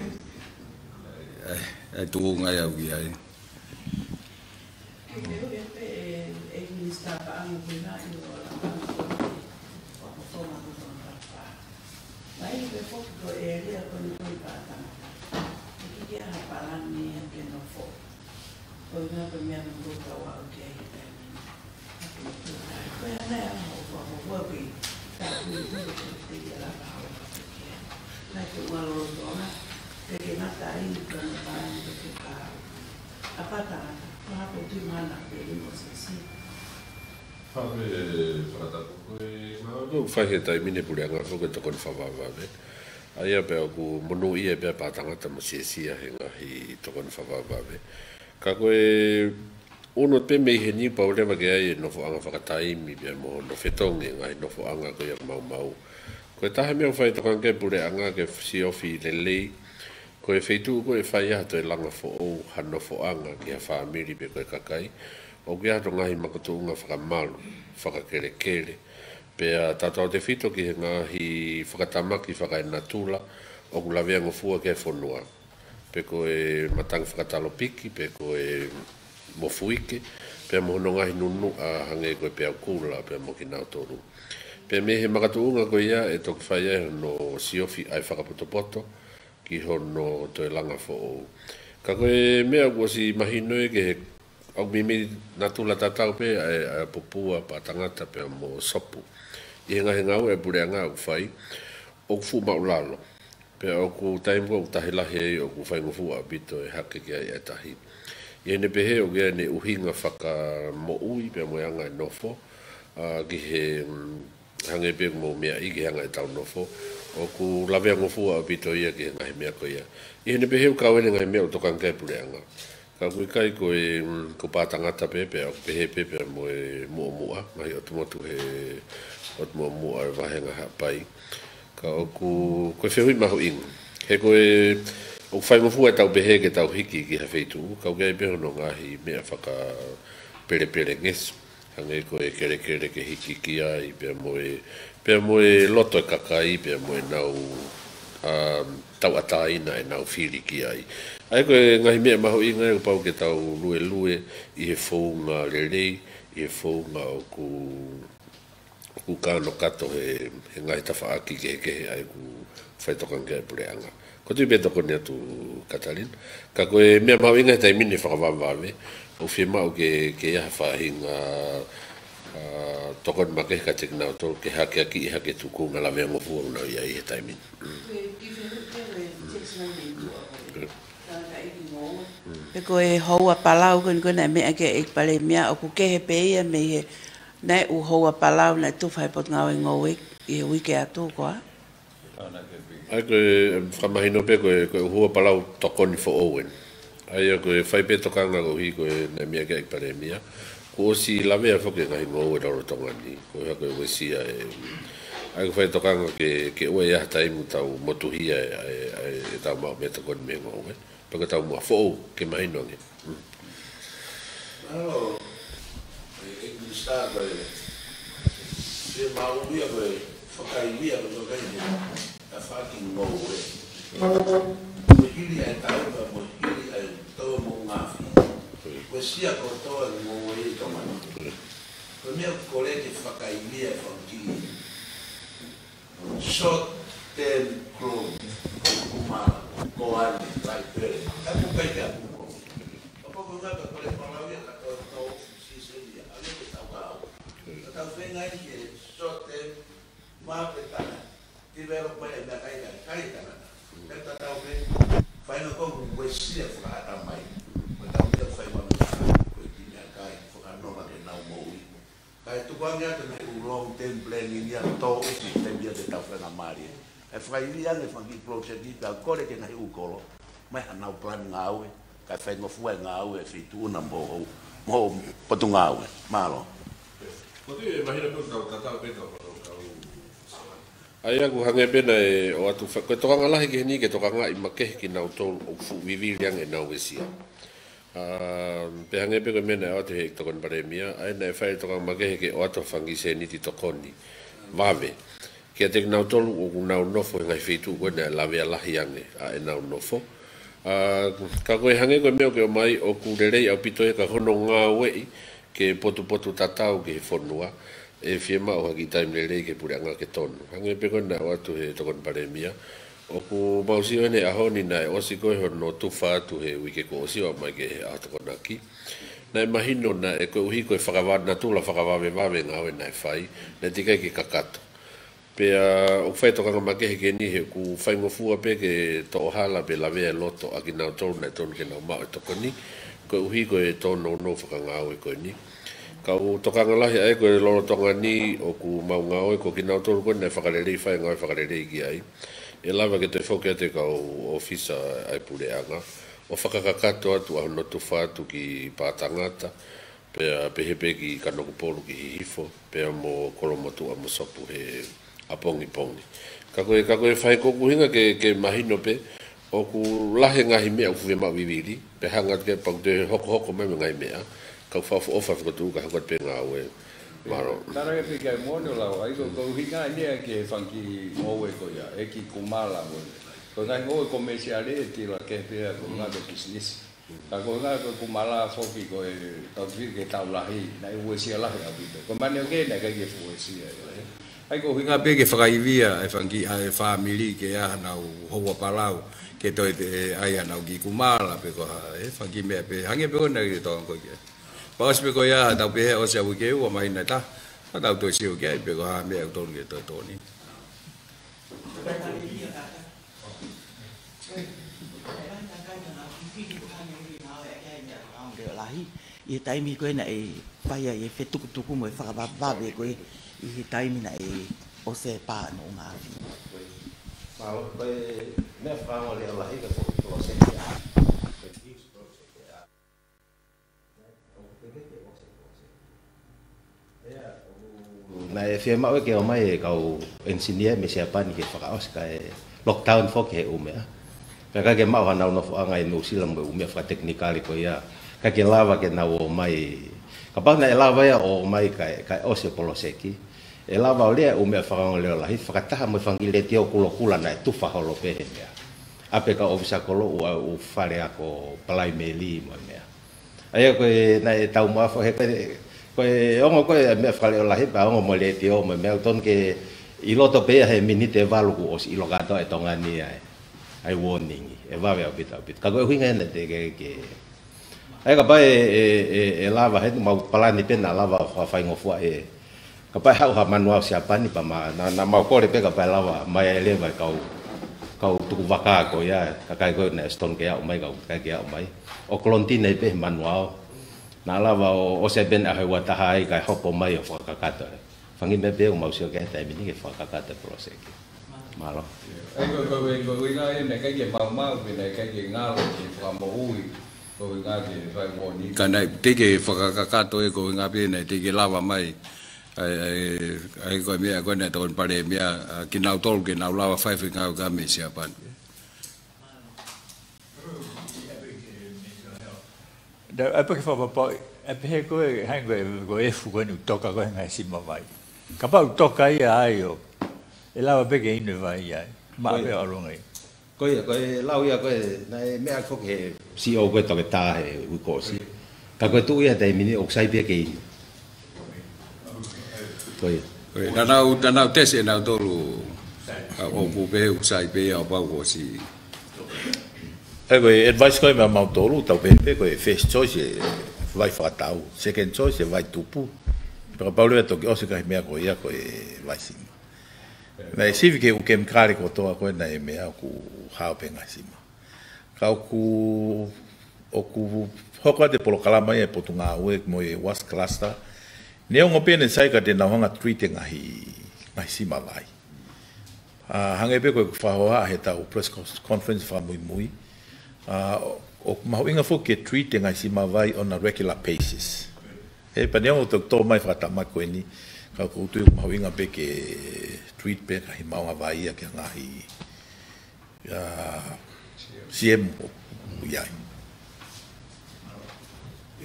ʻAi tuʻunga ia ʻoku ʻi ai. Ke ke uke pē e Minisitā Paʻanga ko ena ʻi o la paʻanga ko ena ʻo ko fonga ko fonga ka pa. Mai ke foki ko e ʻēlia ko eni ko e pātanga. Ke ke ha palani ia ke nofo. Ko ena ko e meʻa ko ena ko e kau au ke ai he taimi ni. Ko e ana ia ho ko ho ko ke ta ku ku ke te ia la ka ho ke ke. Mai ke ua lolotonga. Ke ke ngata ai ko ena palani ke ke ka. ʻApata, ko hapo tui mana pe i mo sesi. Hape fakatapu ko e ngāue ʻoku fai he taimi ni puleʻanga foki e tokoni fakavavevave. ʻA ia pea ʻoku monūʻia pea pātangata mo siesia he ngaahi tokoni fakavavevave. Ka ko e ʻunu pē mei heni pau leva ke ʻai e nofoʻanga fakataimi pea mo hono fetongi e ngaahi nofoʻanga ko ia ʻoku maumau. Ko e taha meʻa ʻoku fai tokanga ki ai puleʻanga ke siofi lelei. Ko e feituʻu ko ē ʻe fai ai ha toe langa foʻou ha nofoʻanga ki ha fāmili pe ko e kakai, ʻoku ʻi ai hato ngaahi makatuʻunga fakamalu, fakakelekele, pea tautautefito ki he ngaahi fakatamaki fakaenatula ʻoku lavea ngofua ki ai e fonua, pe ko e matangi fakatalopiki, pe ko e mofuike, pea mo hono ngaahi nunuʻa hangē ko e peau kula, pea mo kinautolu. Pea mei he makatuʻunga ko ia ʻe toki fai ai hono siofi ʻa e fakapotopoto, ki hono toe langa foʻou. Ka ko e meʻa ʻoku ʻosi mahino ē ke he ʻoku meimei natula tatau pē ʻa e, ʻa e popua, pātangata pea mo sopu. ʻI he ngaahi ngāue ʻa e puleʻanga ʻoku fai, ʻoku fuʻu maʻulalo. Pea ʻoku taimi ko ē ʻoku tahi lahi ai ʻoku faingofua ʻaupito e hake ki ai ʻa e tahi. ʻI heʻene pehē ʻoku ʻi ai ʻene ʻuhinga fakamoʻui pea mo e anga e nofo, ʻa, ki he, mm, hangē pē ʻoku mou meaʻi ki he anga ʻetau nofo, ʻoku lavea ngofua ʻaupito ia ki he ngaahi meʻa ko ia. ʻI heʻene pehē ʻoku kau ʻene ngaahi meʻa ʻoku tokanga ki ai e puleʻanga. Ka ʻoku ʻikai ko e, mm, ko pātangata pē, pea ʻoku pehē pē pea mo e muʻomuʻa, ngaahi ʻotu motu he ʻotu muʻomuʻa e vāhenga Haʻapai. Ka ʻoku, ko e fehuʻi mahuʻinga. He ko e, ʻoku faingofua ʻetau pehē ke tau hiki ki ha feituʻu, ka ʻoku ʻi ai pē hono ngaahi meʻa fakapelepele ngesu. Hangē ko e kelekele ke hiki ki ai, pea mo e, pea mo e loto e kakai, pea mo ʻenau, um, tauʻatāina ʻenau fili ki ai. ʻA ia ko e ngaahi meʻa mahuʻinga ē ʻoku pau ke tau luelue ʻi he founga lelei, ʻi he founga ʻoku, ʻoku kanokato he, he ngaahi tafaʻaki kehekehe ʻa ia ʻoku faitokanga ki ai e puleʻanga. Ko e tui pē tokoni atu Katalina. Ka ko e meʻa mahuʻinga he taimi ni he fakavavevave, ʻoku fiemaʻu ke, ke ʻi ai ha faʻahinga, ʻa, tokoni makehe kiate kinautolu ke hakeakiʻi hake e tūkunga lavea ngofua ʻoku nau ʻi ai he taimi ni. Mm. Pe ko e houa palau ko eni ko ē naʻe meʻa ki ai e ʻEiki Palēmia, ʻoku kehe pē ia mei he naʻe ʻū houa palau naʻe tufa he Potungāue Ngoue ʻi he uike atu ko ā. ʻA ia ko e, fakamahino pē ko e, ko e houa palau tokoni foʻou eni. ʻA ia ko e fai pē tokanga koeʻuhi ko e naʻe meʻa ki ai e ʻEiki Palēmia. Kuo ʻosi lavea foki e ngaahi ngoue lolotonga ni, ko e hā ko e uesia e. ʻA ia ko e fai tokanga ke, ke ʻoua ʻe ʻi ai ha taimi ʻoku tau motuhia e, e, e, ʻetau maʻu mei he tokoni mei he ngoue. Pea ko ʻetau muʻa foʻou ke mahino ange. Mm. Mālō, e, e Minisitā ko e, fiemaʻu ia ko e fakaivia ko e fakaivia. Tafaʻaki ngoue. Mo e hili ʻa e taʻu pea mo e hili ʻa e tō mo ngafi. Ko e sia ko e tō e ngoue ʻi Tonga ni. Ko e meʻa ʻoku kole ke fakaivia e fanga kiʻi short term loan, ko Kumala, ko ʻAne, Laipele, ka ko kai ka ko. Ka ko ko ka ko le palau ia ka tō tō siseni ia, ʻa ia ke tau kau. Ka tau feinga ai ke short term, ma pe tana, develop mai e meʻakai ka kai tana. Ka ta tau ke, fai no ko uesia fakaʻatamai. Ko tau meʻa fai ma meʻakai, ko e kiʻi meʻakai, fakanonga ke nau moʻui. Kae tuku ange atu e ngaahi ʻū long term planning ia tō ʻosi te mia te tau fenga mali. ʻE fakaivia ange e fanga kiʻi project ia pea kole ki he ngaahi ʻū kolo. Mai hanau plan ngāue. Kae faingofua e ngāue e feituʻu na mo hoʻo, mo hoʻo Potungāue. Mālō. Ko e tui e mahino pē tau tatau pē tau kau. ʻA ia ʻoku hangē pē naʻe ʻoatu fa-, ko e tokanga lahi ki heni ke tokangaʻi makehe kinautolu ʻoku fuʻu vivili ange ʻenau uesia. ʻA, pea hangē pē ko e meʻa naʻe ʻoatu he ʻEiki Tokoni Palēmia, ʻa ia naʻe fai e tokanga makehe ke ʻoatu ha fanga kiʻi sēniti tokoni vave kiate kinautolu ʻoku nau nofo he ngaahi feituʻu ko ē naʻe lavea lahi ange ʻa ʻenau nofo. ʻA, ka ko e hangē ko e meʻa ʻoku ke ʻomai ʻoku lelei ʻaupito ia ka ko hono ngāueʻi ke potupotutatau ki he fonua, ʻe fiemaʻu ha kiʻi taimi lelei ki he puleʻanga ke tonu. Hangē pē ko ē naʻe ʻoatu he Tokoni Palēmia, ʻoku mau sio heni he ʻaho ni naʻe ʻosi ko ē hono tufa atu he uike kuo ʻosi ʻo aʻu mai ki he ʻaho Tokonaki. Naʻe mahino naʻe koeʻuhi ko e fakava-, natula fakavavevave e ngāue naʻe fai, naʻe teʻeki ai ke kakato. Pea ʻoku fai e tokanga makehe ki heni he ʻoku faingofua pē ke toʻo hala pe lavea e loto ʻa kinautolu naʻe tonu ke nau maʻu e tokoni, koeʻuhi ko e tōnounou fakangāue ko eni. Ka ʻoku tokanga lahi ʻa ia ko e lolotonga ni ʻoku mau ngāue ko kinautolu ko ē naʻe fakalelei fai e ngāue fakalelei ki ai. ʻE lava ke toe foki atu e kau ʻōfisa ʻa e puleʻanga ʻo fakakakato atu ʻa hono tufa atu ki Pātangata, pea pehē pē ki Kanokupolu ki Hihifo, pea mo Kolomotuʻa mo Sopu he ʻapongipongi. Ka ko e, ka ko e fai ko ʻoku ʻuhinga ke, ke mahino pē, ʻoku lahi e ngaahi meʻa ʻoku fiemaʻu vivili, pea hanga atu ke pau te hokohoko mai mo e ngaahi meʻa, ka ʻoku fakaʻofoʻofa fokotuʻu kae hoko atu pē ngāue. Mālō. Tala ke pika e mono lau, ʻa ia ko, ko e ʻuhinga eni ia ki he fanga kiʻi ngoue ko ia, ʻEiki Kumala mo e. Ko e ngaahi ngoue komēsiale ʻe tila kehe pē ia ko e ngaahi business. Ka ko e ngaahi ko Kumala foki ko e tau fili ke tau lahi, naʻe uesia lahi ʻaupito. Ko e mani ʻoku ke naʻe ʻikai ke fuʻu uesia ia, ē. ʻA ia ko e ʻuhinga pē ke fakaivia e fanga kiʻi, ʻa e fāmili ke ʻai hanau houa palau, ke toe te, ʻai hanau kiʻi Kumala pe ko ha, e fanga kiʻi meʻa pē, hangē pē ko ena ke tau ko ia. Pea ʻosi pē ko ia, tau pehē ʻosi ʻa e uike ua mai na ta, ka tau toe sio ki ai pe ko ha meʻa ʻoku tonu ke toe tō ni. Lahi, ʻi he taimi ko ē naʻe fai ai e fetukutuku mo e fakavavevave ko ē, ʻi he taimi naʻe ʻosi e pā ʻa Noʻungaafi. Mālō, ko e meʻa fakaongo leʻo lahi ka ko e poloseki ʻa, ko e huge project ʻa. Naʻe fiemaʻu ke ʻomai e kau engineer mei Siapani ke fakaʻosi kae lockdown foki he ʻū meʻa. Pea ʻikai ke maʻu hanau nofoʻanga ʻi Nuʻusila mo e ʻū meʻa fakatekinikale ko ia. ʻIkai ke lava ke nau ō mai. Kapau naʻe lava ia ʻo ō mai kae, kae ʻosi e poloseki. ʻE lava ʻo lea e ʻū meʻa fakaongo leʻo lahi, fakataha mo e fanga kiʻi letiō kulokula naʻe tufa holo pē he meʻa. ʻA pē kau ʻōfisa kolo ʻo e ʻū fale ako palaimeli mo e meʻa. ʻA ia ko e naʻe tau maʻu foki he ko e, ko e ongo ko e meʻa fakaleʻo lahi pea ongo mo e letiō mo e meʻa ʻoku tonu ke ʻI loto pē ia he miniti ʻe valu kuo ʻosi ʻilo kātoa ʻe Tonga ni ʻa e, ʻa e warning, ʻe vave ʻaupito ʻaupito. Ka ko e ʻuhinga ena te ke, ke. ʻA ia kapau ʻe, ʻe, ʻe, ʻe lava he mau palani pē naʻa lava fakafaingofua ē. Kapau ʻe haʻu ha manuao Siapani pea ma, naʻa, naʻa mau kole pē kapau ʻe lava mai ʻe leva e kau, kau tuku vaka ko ia, kakai ko ē naʻe stone ke aʻu mai, kau kakai ke aʻu mai. ʻO kolonitini pē he manuao. Naʻa lava ʻo, ʻosi pē ʻa e ua taha ai kae hopo mai ʻo fakakakato. Fanga meʻa pē ʻoku mau sio ki ai he taimi ni ke fakakakato e poloseki. Mālō. ʻA ia ko, ko, ko, ko e ʻuhinga ia naʻe ʻikai ke maumau, pe naʻe ʻikai ke ngalo ke fakamoʻui, ko e ʻuhinga ke fai warning. Ka naʻe teʻeki ke fakakakato ē ko e ʻuhinga pē naʻe teʻeki ke lava mai. ʻA ia, ʻa ia, ʻa ia ko e meʻa ko ē naʻe tokoni pale meʻa, ʻa, kinautolu ke nau lava fai fekau ka me Siapani. Da, ʻa ia pē ke fakapapauʻi, ʻa ia pehē ko e, hangē ko e, ko e efu ko eni ʻoku toka ko ē he ngaahi sima vai. Kapau ʻoku toka ia ai ʻo, ʻe lava pē ke inu e vai ai. Maʻa pē ʻo ʻalu ange. Ko ia, ko e lau ia ko ē, naʻe meʻa ko ē he C E O ko ē toketā he uike kuo ʻosi. Ka ko e tuʻu ia he taimi ni ʻoku sai pē ia ke inu. Ko ia. Ko ia, naʻa nau, naʻa nau tesi ʻe nautolu, ʻa, ʻoku pehē ʻoku sai pē ia ʻo pau kuo ʻosi. ʻA ia ko e advice ko ē maʻamautolu, tau pehē pē ko e first choice e vai fakatau, second choice e vai tupu. Pea kapau leva ʻe toki ʻosi e ngaahi meʻa ko ia ko e vai sima. Naʻe sivi ki he ʻū kemikale kotoa ko ē naʻe meʻa ʻoku hao pē ngaahi sima. Ka ʻoku, ʻoku hoko atu e polokalama ia e Potungāue mo e WASH Cluster. Neongo pē naʻe sai ka te nau hanga ʻo treat e ngaahi, ngaahi sima vai. ʻA, hangē pē ko e fakahohaʻa heʻetau press con-, conference fakamuimui. ʻA, ʻo, ʻoku mahuʻinga foki ke treat e ngaahi sima vai on a regular basis. ʻE, pea neongo ʻoku tō mai fakatamaki ko eni, ka ʻoku ou tui ʻoku mahuʻinga pē ke treat pē ngaahi maʻunga vai ia ki he ngaahi, ʻa, C M ʻoku ʻi ai.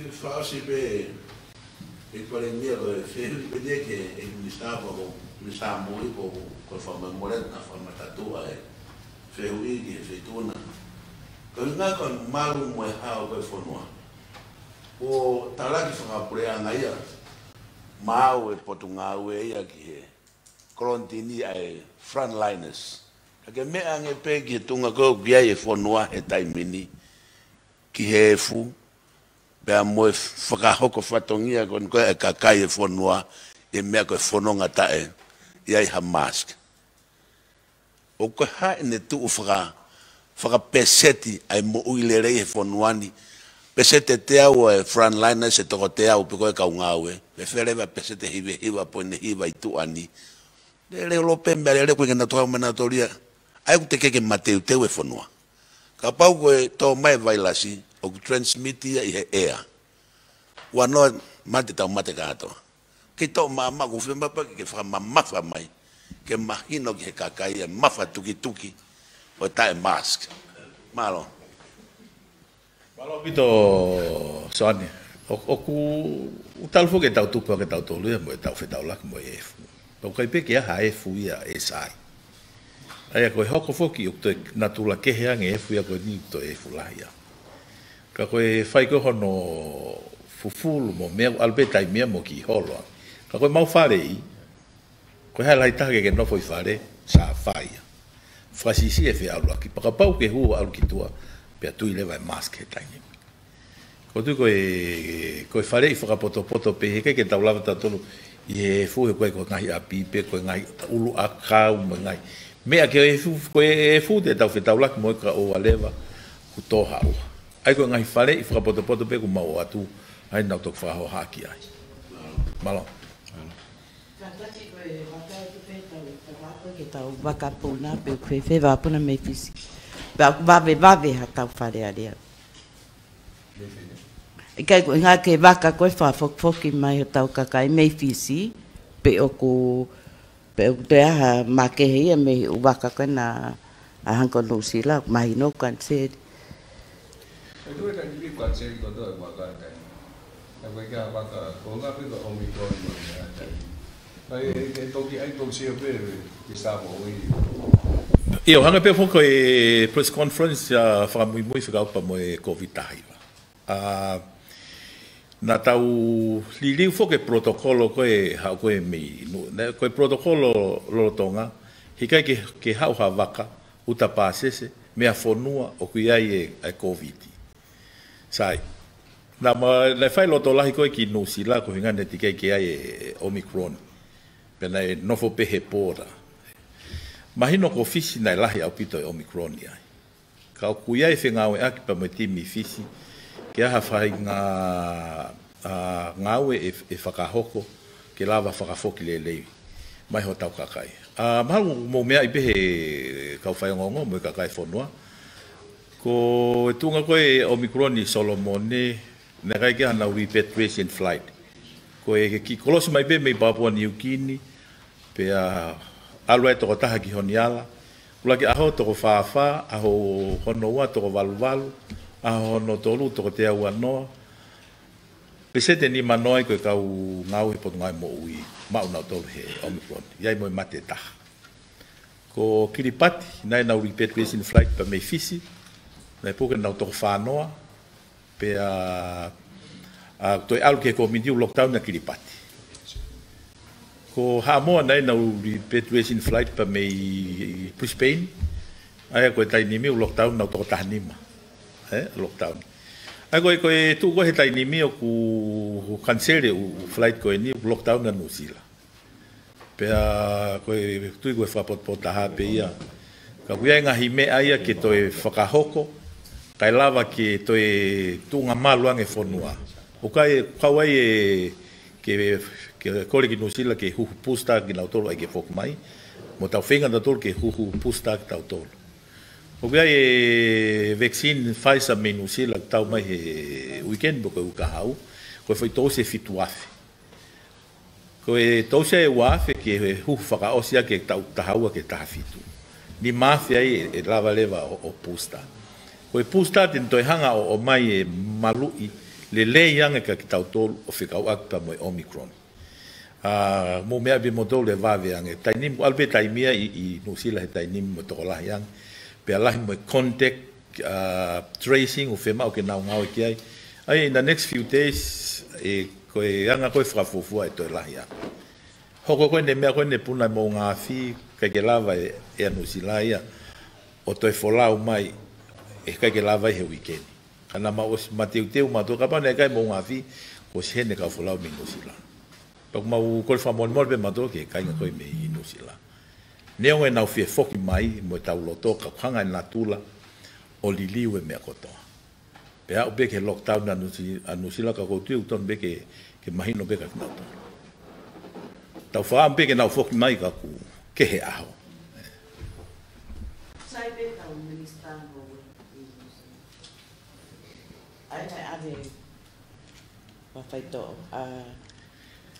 ʻE fakaʻosi pē ʻe Palēmia ko e fehuʻi pē eni ki he Minisitā ko, Minisitā Moʻui ko, ko e fakamolemole naʻa fakamataʻatuʻa e fehuʻi ki he feituʻu na. Ko e ʻuhinga ko e malu mo e hao ko ē e fonua. ʻO talaki fakapuleʻanga ia, maʻu e Potungāue ia ki he kolonitini ʻa e frontliners. Ka ke meʻa ange pē ki he tuʻunga ko ē ʻoku ʻi ai e fonua he taimi ni, ki he efu, pea mo e fakahoko fatongia ko eni ko ē ʻa e kakai e fonua, ʻi he meʻa ko e fononga taʻe ʻi ai ha mask. ʻOku ʻi ai haʻane tuʻu faka-, fakapeseti ʻa e moʻui lelei he fonua ni. Peseti ʻe teau ʻa e frontliners ʻe toko teau pe ko e kau ngāue. Pea fēfē leva peseti ʻe hiva hiva poini hiva ʻi tuʻa ni. Lele ʻolo pē meʻa lele ko ē ke nau tokanga mo nautolu ia. ʻA ia ʻoku teʻeki ke mateuteu e fonua. Kapau ko e tō mai e vailasi, ʻoku transmit ia ʻi he ʻea. Ua noa mate tau mate kātoa. Ke tō maʻamaʻa ʻoku fiemaʻu pē ke fakamamafa mai, ke mahino ki he kakai e mafatukituki ʻo e taʻe mask. Mālō. Mālō ʻaupito, Soane. ʻO, ʻoku, ʻoku talu foki ʻetau tupu ʻa kitautolu ia mo ʻetau fetaulaki mo e efu. ʻOku ʻikai pē ke ʻi ai ha efu ia ʻe sai. ʻA ia ko e hoko foki ʻoku toe natula kehe ange e efu ia ko eni ʻoku toe efu lahi ia. Ka ko e fai ko ē hono fufulu mo e meʻa ʻalu pē taimi ia mo kiʻi holo ange. Ka ko e mau faleʻi, ko e hā e lahi taha ke ke nofo ʻi fale, safai ia. Fakasiʻisiʻi e feʻaluʻaki, pea kapau ke hū ʻo ʻalu ki tuʻa, pea tui leva e mask he taimi. ʻOku ou tui ko e, ko e faleʻi fakapotopoto pē, heʻikai ke tau lava tautolu ʻi he efu he ko e, ko e ngaahi ʻapi pe ko e ngaahi ʻuluʻakau mo e ngaahi meʻa ki he efu, ko e efu te tau fetaulaki mo e kakai ʻoua leva kuo tō ha ʻuha. ʻA ia ko e ngaahi faleʻi fakapotopoto pē ʻoku mau ʻoatu ai, nau toki fakahohaʻa ki ai. Mālō. Kātaki ko e vaka atu pē tau, tau vaka ke tau vaka puna pe ʻoku fēfē vaka puna mei Fisi. Pea ʻoku vave vave ha tau Fale Alea. ʻIkai ko e ʻuhinga ke vaka ko ē fakafokifoki mai hotau kakai mei Fisi, pe ʻoku, pe ʻoku toe ʻi ai ha makehe ia mei he ʻū vaka ko ē naʻa hanga ʻo Nuʻusila, mahino ʻoku kaniseli. ʻE toe kaniseli kotoa e vaka ʻe taha. ʻE ʻikai ha vaka, ko e ʻuhinga pē ko e Omicron mo e meʻa ʻe taha. ʻE, ʻe toki, ʻe toki sio pē ki Samoa ʻi. ʻIo, hangē pē foki ko e press conference ʻa e fakamuimui fekauʻaki mo e COVID taha hiva. ʻA, Naʻa tau liliu foki e protocol ko ē haʻu ko ē mei Nu-, naʻe ko e protocol lolotonga, he ʻikai ke, ke haʻu ha vaka, uta pāsese, mei ha fonua ʻoku ʻi ai e, e COVID. Sai, naʻa ma-, naʻe fai loto lahi ko ē ki Nuʻusila ko e ʻuhinga naʻe teʻeki ai ke ʻi ai e Omicron. Pea naʻe nofo pē he pora. Mahino ko Fisi naʻe lahi ʻaupito e Omicron ʻi ai. Ka ʻoku ʻi ai e fengāueʻaki pea mo e timi Fisi, ke ʻi ai ha faʻahinga, ʻa, ngāue ʻe, ʻe fakahoko, ke lava fakafoki lelei mai hotau kakai. ʻA, mahalo mou meaʻi pē he kau faiongoongo mo e kakai fonua. Ko e tuʻunga ko ē Omicron ʻi Solomone, naʻe ʻikai ke ʻi ai hanau repatriation flight. Ko e kiʻi kolosi mai pē mei Papua New Guinea, pea ʻalu ai e tokotaha ki Honiala. ʻUluaki ʻaho toko fāfā, ʻaho hono ua toko valuvalu, ʻaho hono tolu toko teau uanoa. Peseti ʻe nimanoa ia ko e kau ngāue he Potungāue Moʻui, maʻu nautolu he Omicron. ʻI ai mo e mate ʻe taha. Ko Kiripati, naʻe ʻi ai ʻenau repatriation flight pea mei Fisi, naʻe puke ʻenau toko fānoa, pea, ʻa, toe ʻalu ki he community ʻo lockdown ʻa Kiripati. Ko Haʻamoa naʻe ʻi ai ʻenau repatriation flight pea mei Brisbane, ʻa ia ko e taimi ni ʻoku lockdown ʻenau toko taha nima. ʻE, lockdown. ʻA ia ko e, ko e tuʻu ko ē he taimi ni ʻoku cancel e ʻū, ʻū flight ko eni, ʻoku lockdown ʻa Nuʻusila. Pea ko e tui ko e fakapotopoto taha pē ia. Ka ʻoku ʻi ai e ngaahi meʻa ia ke toe fakahoko, kae lava ke toe tuʻunga malu ange e fonua. ʻOku ʻikai, kau ai e ke, ke kole ki Nuʻusila ke huhu booster kinautolu ʻai ke foki mai. Mo tau feinga nautolu ke huhu booster kitautolu. ʻOku ʻi ai e vaccine Pfizer mei Nuʻusila tau mai he weekend pe ko e uike kahaʻu. Ko e foʻi tousi ʻe fitu afe. Ko e tousi ʻe ua afe ke huhu fakaʻosi ʻaki e taʻu taha ua ki he taha fitu. Nima afe ai ʻe, ʻe lava leva ʻo, ʻo booster. Ko e booster te ne toe hanga ʻo, ʻomai e maluʻi lelei ange kia kitautolu ʻo fekauʻaki pea mo e Omicron. ʻA, mou meaʻi pē moutolu e vave ange. Taimi ni, ʻalu pē taimi ia ʻi, ʻi Nuʻusila he taimi ni mo e tokolahi ange. Pea lahi mo e contact, ʻa, tracing ʻoku fiemaʻu ke nau ngāue ki ai. ʻA ia, in the next few days, ʻe, ko e anga ko ē fakafuofua ʻe toe lahi ange. Hoko ko eni e meʻa ko eni e puna e moʻunga afi, ʻikai ke lava ʻe, ʻe Nuʻusila ia ʻo toe folau mai, ʻe ʻikai ke lava he weekend. Ka naʻa mau ʻosi mateuteu mautolu kapau naʻe ʻikai moʻunga afi, kuo ʻosi ʻi heni e kau folau mei Nuʻusila. Pea ʻoku mau kole fakamolemole pē mautolu ki he kāinga ko ē mei Nuʻusila. Neongo ʻenau fie foki mai mo ʻetau loto ka ʻoku hanga ʻe natula ʻo liliu e meʻa kotoa. Pea aʻu pē ki he lockdown ʻa Nuʻusi-, ʻa Nuʻusila ka ʻoku ou tui ʻoku tonu pē ke, ke mahino pē kia kinautolu. Tau fakaʻamu pē ke nau foki mai ka ʻoku kehe ʻaho. Sai pē tau minisitā mo e ʻai mai ʻave ma faitoʻo, ʻa,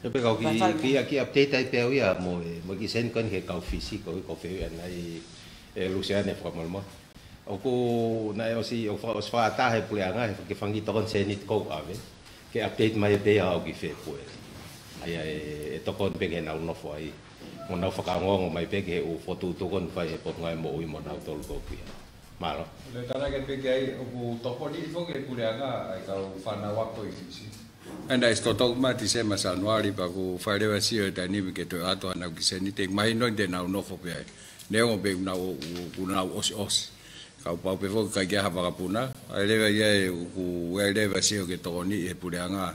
ʻE pē kau ki, ma fai ki, ki update ai pē au ia mo e, mo e kiʻi send ko eni ki he kau Fisi, ko, ko fē ia nai e Luseane fakamolemole. ʻOku naʻe ʻosi, ʻoku fa-, ʻosi fakataha e puleʻanga, he ke fanga kiʻi tokoni sēniti ʻoku ʻave. Ke update mai pē ia ʻo aʻu ki fē pē. ʻA ia ʻe, ʻe tokoni pē ke nau nofo ai. Mo nau fakaongoongo mai pē ki he ʻū fokotuʻutuʻu ko eni ʻoku fai he Potungāue Moʻui mo nautolu ko ia. Mālō. Lea tala ke peke ai ʻoku tokoni foki e puleʻanga ʻa e kau fānau ako ʻi Fisi. ʻA ia naʻe ʻosi totongi mai Tīsema Sānuali pea ʻoku fai leva e sio he taimi ni ke toe ʻoatu haʻanau kiʻi sēniti, mahino te nau nofo pē ai. Neongo pē ʻoku nau, ʻoku nau ʻosiʻosi. Kapau pē foki ʻikai ke ʻi ai ha vakapuna. ʻA ia leva ia ʻoku ʻi ai leva e sio ke tokoni he puleʻanga.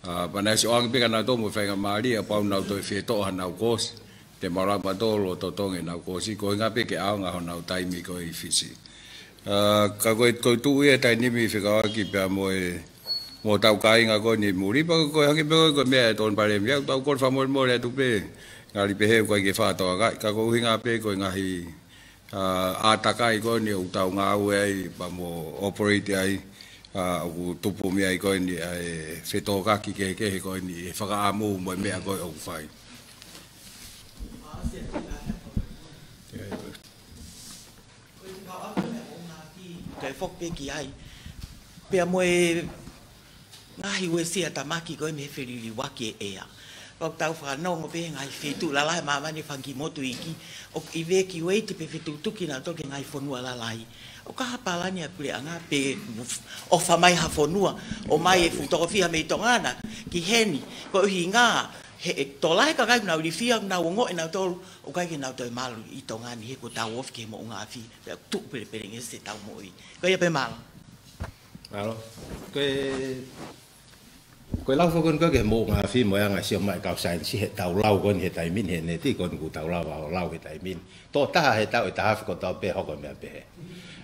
ʻA, pea naʻe ʻosi ʻoange pē kia nautolu mo e faingamālie, kapau nau toe fie toʻo hanau koosi. Te mau lava mautolu ʻo totongi ʻenau koosi, ko e ʻuhinga pē ke ʻaonga honau taimi ko ē ʻi Fisi. ʻA, ka ko e, ko e tuʻu ia he taimi ni fekauʻaki pea mo e, mo hotau kāinga ko eni muli, pea ko e hangē pē ko e, ko e meʻa ʻa e Tokoni Palēmia, ʻoku tau kole fakamolemole atu pē, ngali pehē ʻoku ʻikai ke fakatokangaʻi, ka ko e ʻuhinga pē ko e ngaahi ʻa, ʻātakai ko eni ʻoku tau ngāue ai, pea mo operate ai, ʻa, ʻoku tupu mei ai ko eni ʻa e fetōkaki kehekehe ko eni he fakaʻamu mo e meʻa ko ē ʻoku fai. Kae foki pē ki ai. Pea mo e ngaahi uesia tamaki ko ē mei he feliliuaki e ʻea. Pea ʻoku tau fanongo pē he ngaahi feituʻu lalahi ʻo māmani he fanga kiʻi motu iiki, ʻoku evacuate pē fetukutuku kinautolu ki he ngaahi fonua lalahi. ʻOka ha palani ʻa e puleʻanga pe ʻofa mai ha fonua, ʻomai e fuʻu tokofiha mei Tonga na ki heni, ko e ʻuhinga he ʻe tokolahi e kakai ʻoku nau ilifia, ʻoku nau ongoʻi ʻe nautolu ʻoku ʻikai ke nau toe malu ʻi Tonga ni he kuo tau ofi ki he moʻunga afi, pea tuʻu pelepelengesi ʻetau moʻui. Ko ia pē, mālō. Mālō. Ko e Ko e lau foki ko eni ki he moʻunga afi mo e anga e sio mai e kau saienisi heʻetau lau ko eni he taimi ni he neti ko eni ʻoku tau lava ʻo lau he taimi ni. Tokotaha he taʻu ʻe taha afe kotoa pē hoko e meʻa pehē.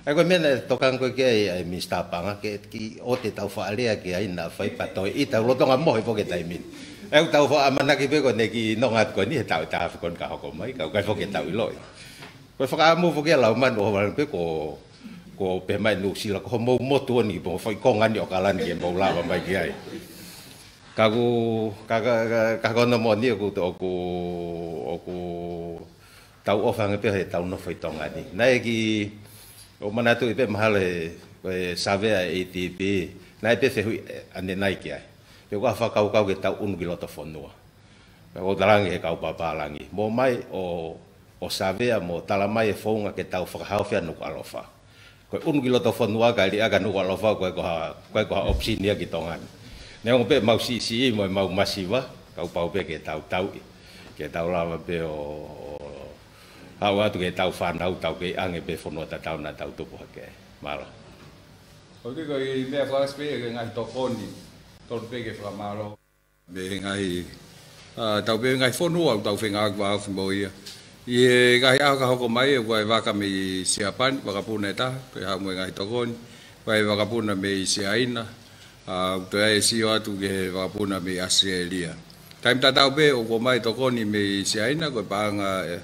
ʻA ia ko e meʻa naʻe tokanga ko ē ki ai ʻa e Minisitā Paʻanga ke kiʻi ʻoua te tau faʻa lea ki ai naʻa faʻa pē toe ʻita, lolotonga mohe foki he taimi ni. ʻA ia ʻoku tau faʻa ʻamanaki pē ko eni ke nonga atu ko eni he taʻu ʻe taha afe ko eni ka hoko mai, ka ʻoku ʻikai foki ke tau ʻiloʻi. Ko e fakaʻamu foki ia Laumanu ʻo vala pē ko, ko pehē mai Nuʻusila, ko homou motu eni ki he foʻi konga ni ʻo ʻAokalani ke mou lava mai ki ai. Ka ʻoku, ka, ka, ka, ka ko hono moʻoni ʻoku, ʻoku, ʻoku tau ʻofa ange pē heʻetau nofo ʻi Tonga ni. Naʻe kiʻi, ʻo manatuʻi pē mahalo he, ko e savea ʻa e ADB, naʻe pē fehuʻi ʻanenai ki ai. Pe ʻoku ʻi ai ha fakakaukau ke tau ʻunu ki loto fonua. Pea ʻoku ou talaange ki he kau papālangi, mou ō mai ʻo, ʻo savea mo tala mai e founga ke tau fakahaofi ʻa Nukuʻalofa. Ko e ʻunu ki loto fonua kae ʻikai ke Nukuʻalofa, ʻoku ʻikai ko ha, ʻoku ʻikai ko ha option ia ki Tonga ni. Neongo pē ʻemau siʻisiʻi mo ʻemau masiva, ka kuo pau pē ke tau tauʻi, ke tau lava pē ʻo, ʻo haʻu atu ki heʻetau fānau, tau kei ʻange pē fonua tatau naʻa tau tupu hake ai. Mālō. ʻOku ʻi ai e meʻa fakaʻosi pē ki he ngaahi tokoni, tolu pē ke fakamālō. Mei he ngaahi, ʻa, tau pehē ngaahi fonua ʻoku tau fengāueʻaki mo ia. ʻI he ngaahi ʻaho ka hoko mai, ʻoku ʻi ai e vaka mei Siapani, vakapuna ʻe taha, ko e haʻu mo e ngaahi tokoni, ʻoku ʻi ai e vakapuna mei Siaina, ʻa, ʻoku toe ʻi ai e sio atu ki he vakapuna mei ʻAositelēlia. Taimi tatau pē ʻoku ʻomai e tokoni mei Siaina, ko e paʻanga, ʻe,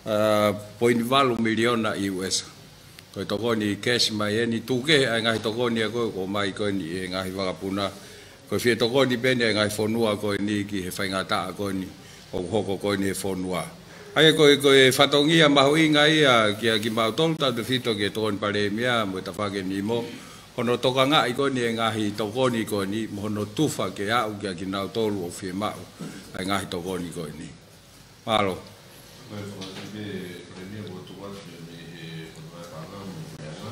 ʻa, poini valu miliona US. Ko e tokoni cash mai eni, tuku kehe ʻa e ngaahi tokoni ʻa ko ē ʻoku ʻomai ko eni ʻe he ngaahi vakapuna. Ko e fie tokoni pē eni ʻa e ngaahi fonua ko eni ki he faingataʻa ko eni ʻoku hoko ko eni he fonua. ʻA ia ko e, ko e fatongia mahuʻinga ia kia kimautolu tautefito ki he Tokoni Palēmia mo e tafaʻaki ʻe nima, hono tokangaʻi ko eni e ngaahi tokoni ko eni, mo hono tufa ke aʻu kia kinautolu ʻoku fiemaʻu ʻa e ngaahi tokoni ko eni. Mālō. Ko e fakaʻosi pē, Palēmia, kuo tuku atu mei he Fakapaʻanga mo e anga.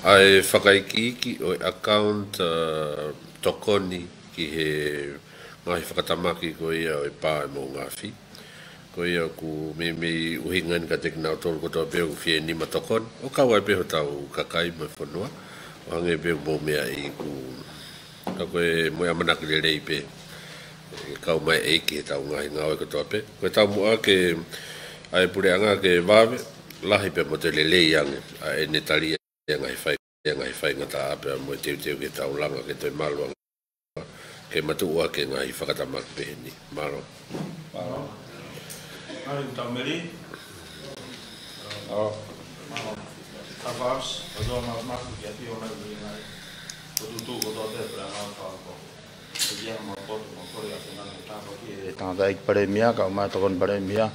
ʻA e fakaikiiki ʻo e account, ʻa, tokoni ki he ngaahi fakatamaki ko ia ʻo e pā ʻo e moʻunga afi. Ko ia ʻoku meimei ʻuhinga eni kiate kinautolu kotoa pē ʻoku fie nima tokoni. ʻO kau ai pē hotau kakai mo e fonua. ʻO hangē pē ʻoku mou meaʻi ʻoku Ka ko e mo e ʻamanaki lelei pē, ʻe kau mai e ʻEiki heʻetau ngaahi ngāue kotoa pē. Ko e taumuʻa ke, ʻa e puleʻanga ke vave, lahi pē mo toe lelei ange, ʻa ʻene tali ʻa e ngaahi fai, ʻa e ngaahi faingataʻa pea mo e teuteu ke tau langa ke toe malu ange. Ke matuʻuaki e ngaahi fakatamaki pehē ni. Mālō. Mālō. Mālō, tau meli. Mālō. Mālō. Tau fakaʻosi, ʻoku tau ma-, ma-, ki ati o nai ni nai. Ko tutu ko tau te pula nau fau ko. Ko ia ma koto ma kore a tena ne tapa ki e tangataʻeiki Palēmia, kau mai Tokoni Palēmia.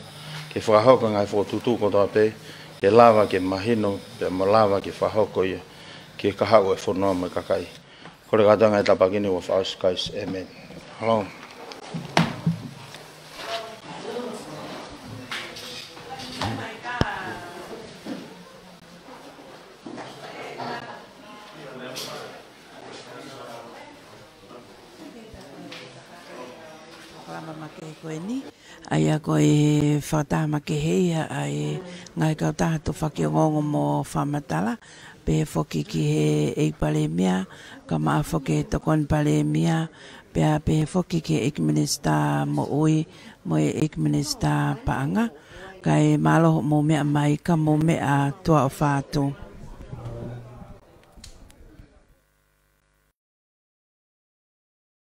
Ke fakahoko ngaahi fokotuʻutuʻu kotoa pē, ke lava ke mahino, pea mo lava ke fakahoko ia, ke kahaʻu e fonua mo e kakai. Kole kātoa e ngaahi tāpuaki ni ʻoku fakaʻosi ʻia Kalaisi. ʻĒmeni. Hello. Polokalama makehe ko eni. ʻA ia ko e fakataha makehe ia ʻa e ngaahi kautaha tufaki ongoongo mo fakamatala, pehē foki ki he ʻEiki Palēmia, kae ʻumaʻā foki e Tokoni Palēmia, pea pehē foki ki he ʻEiki Minisitā Moʻui mo e ʻEiki Minisitā Paʻanga. Kae mālō hoʻomou meʻa mai, ka mou meʻa, tuʻa ʻofa atu.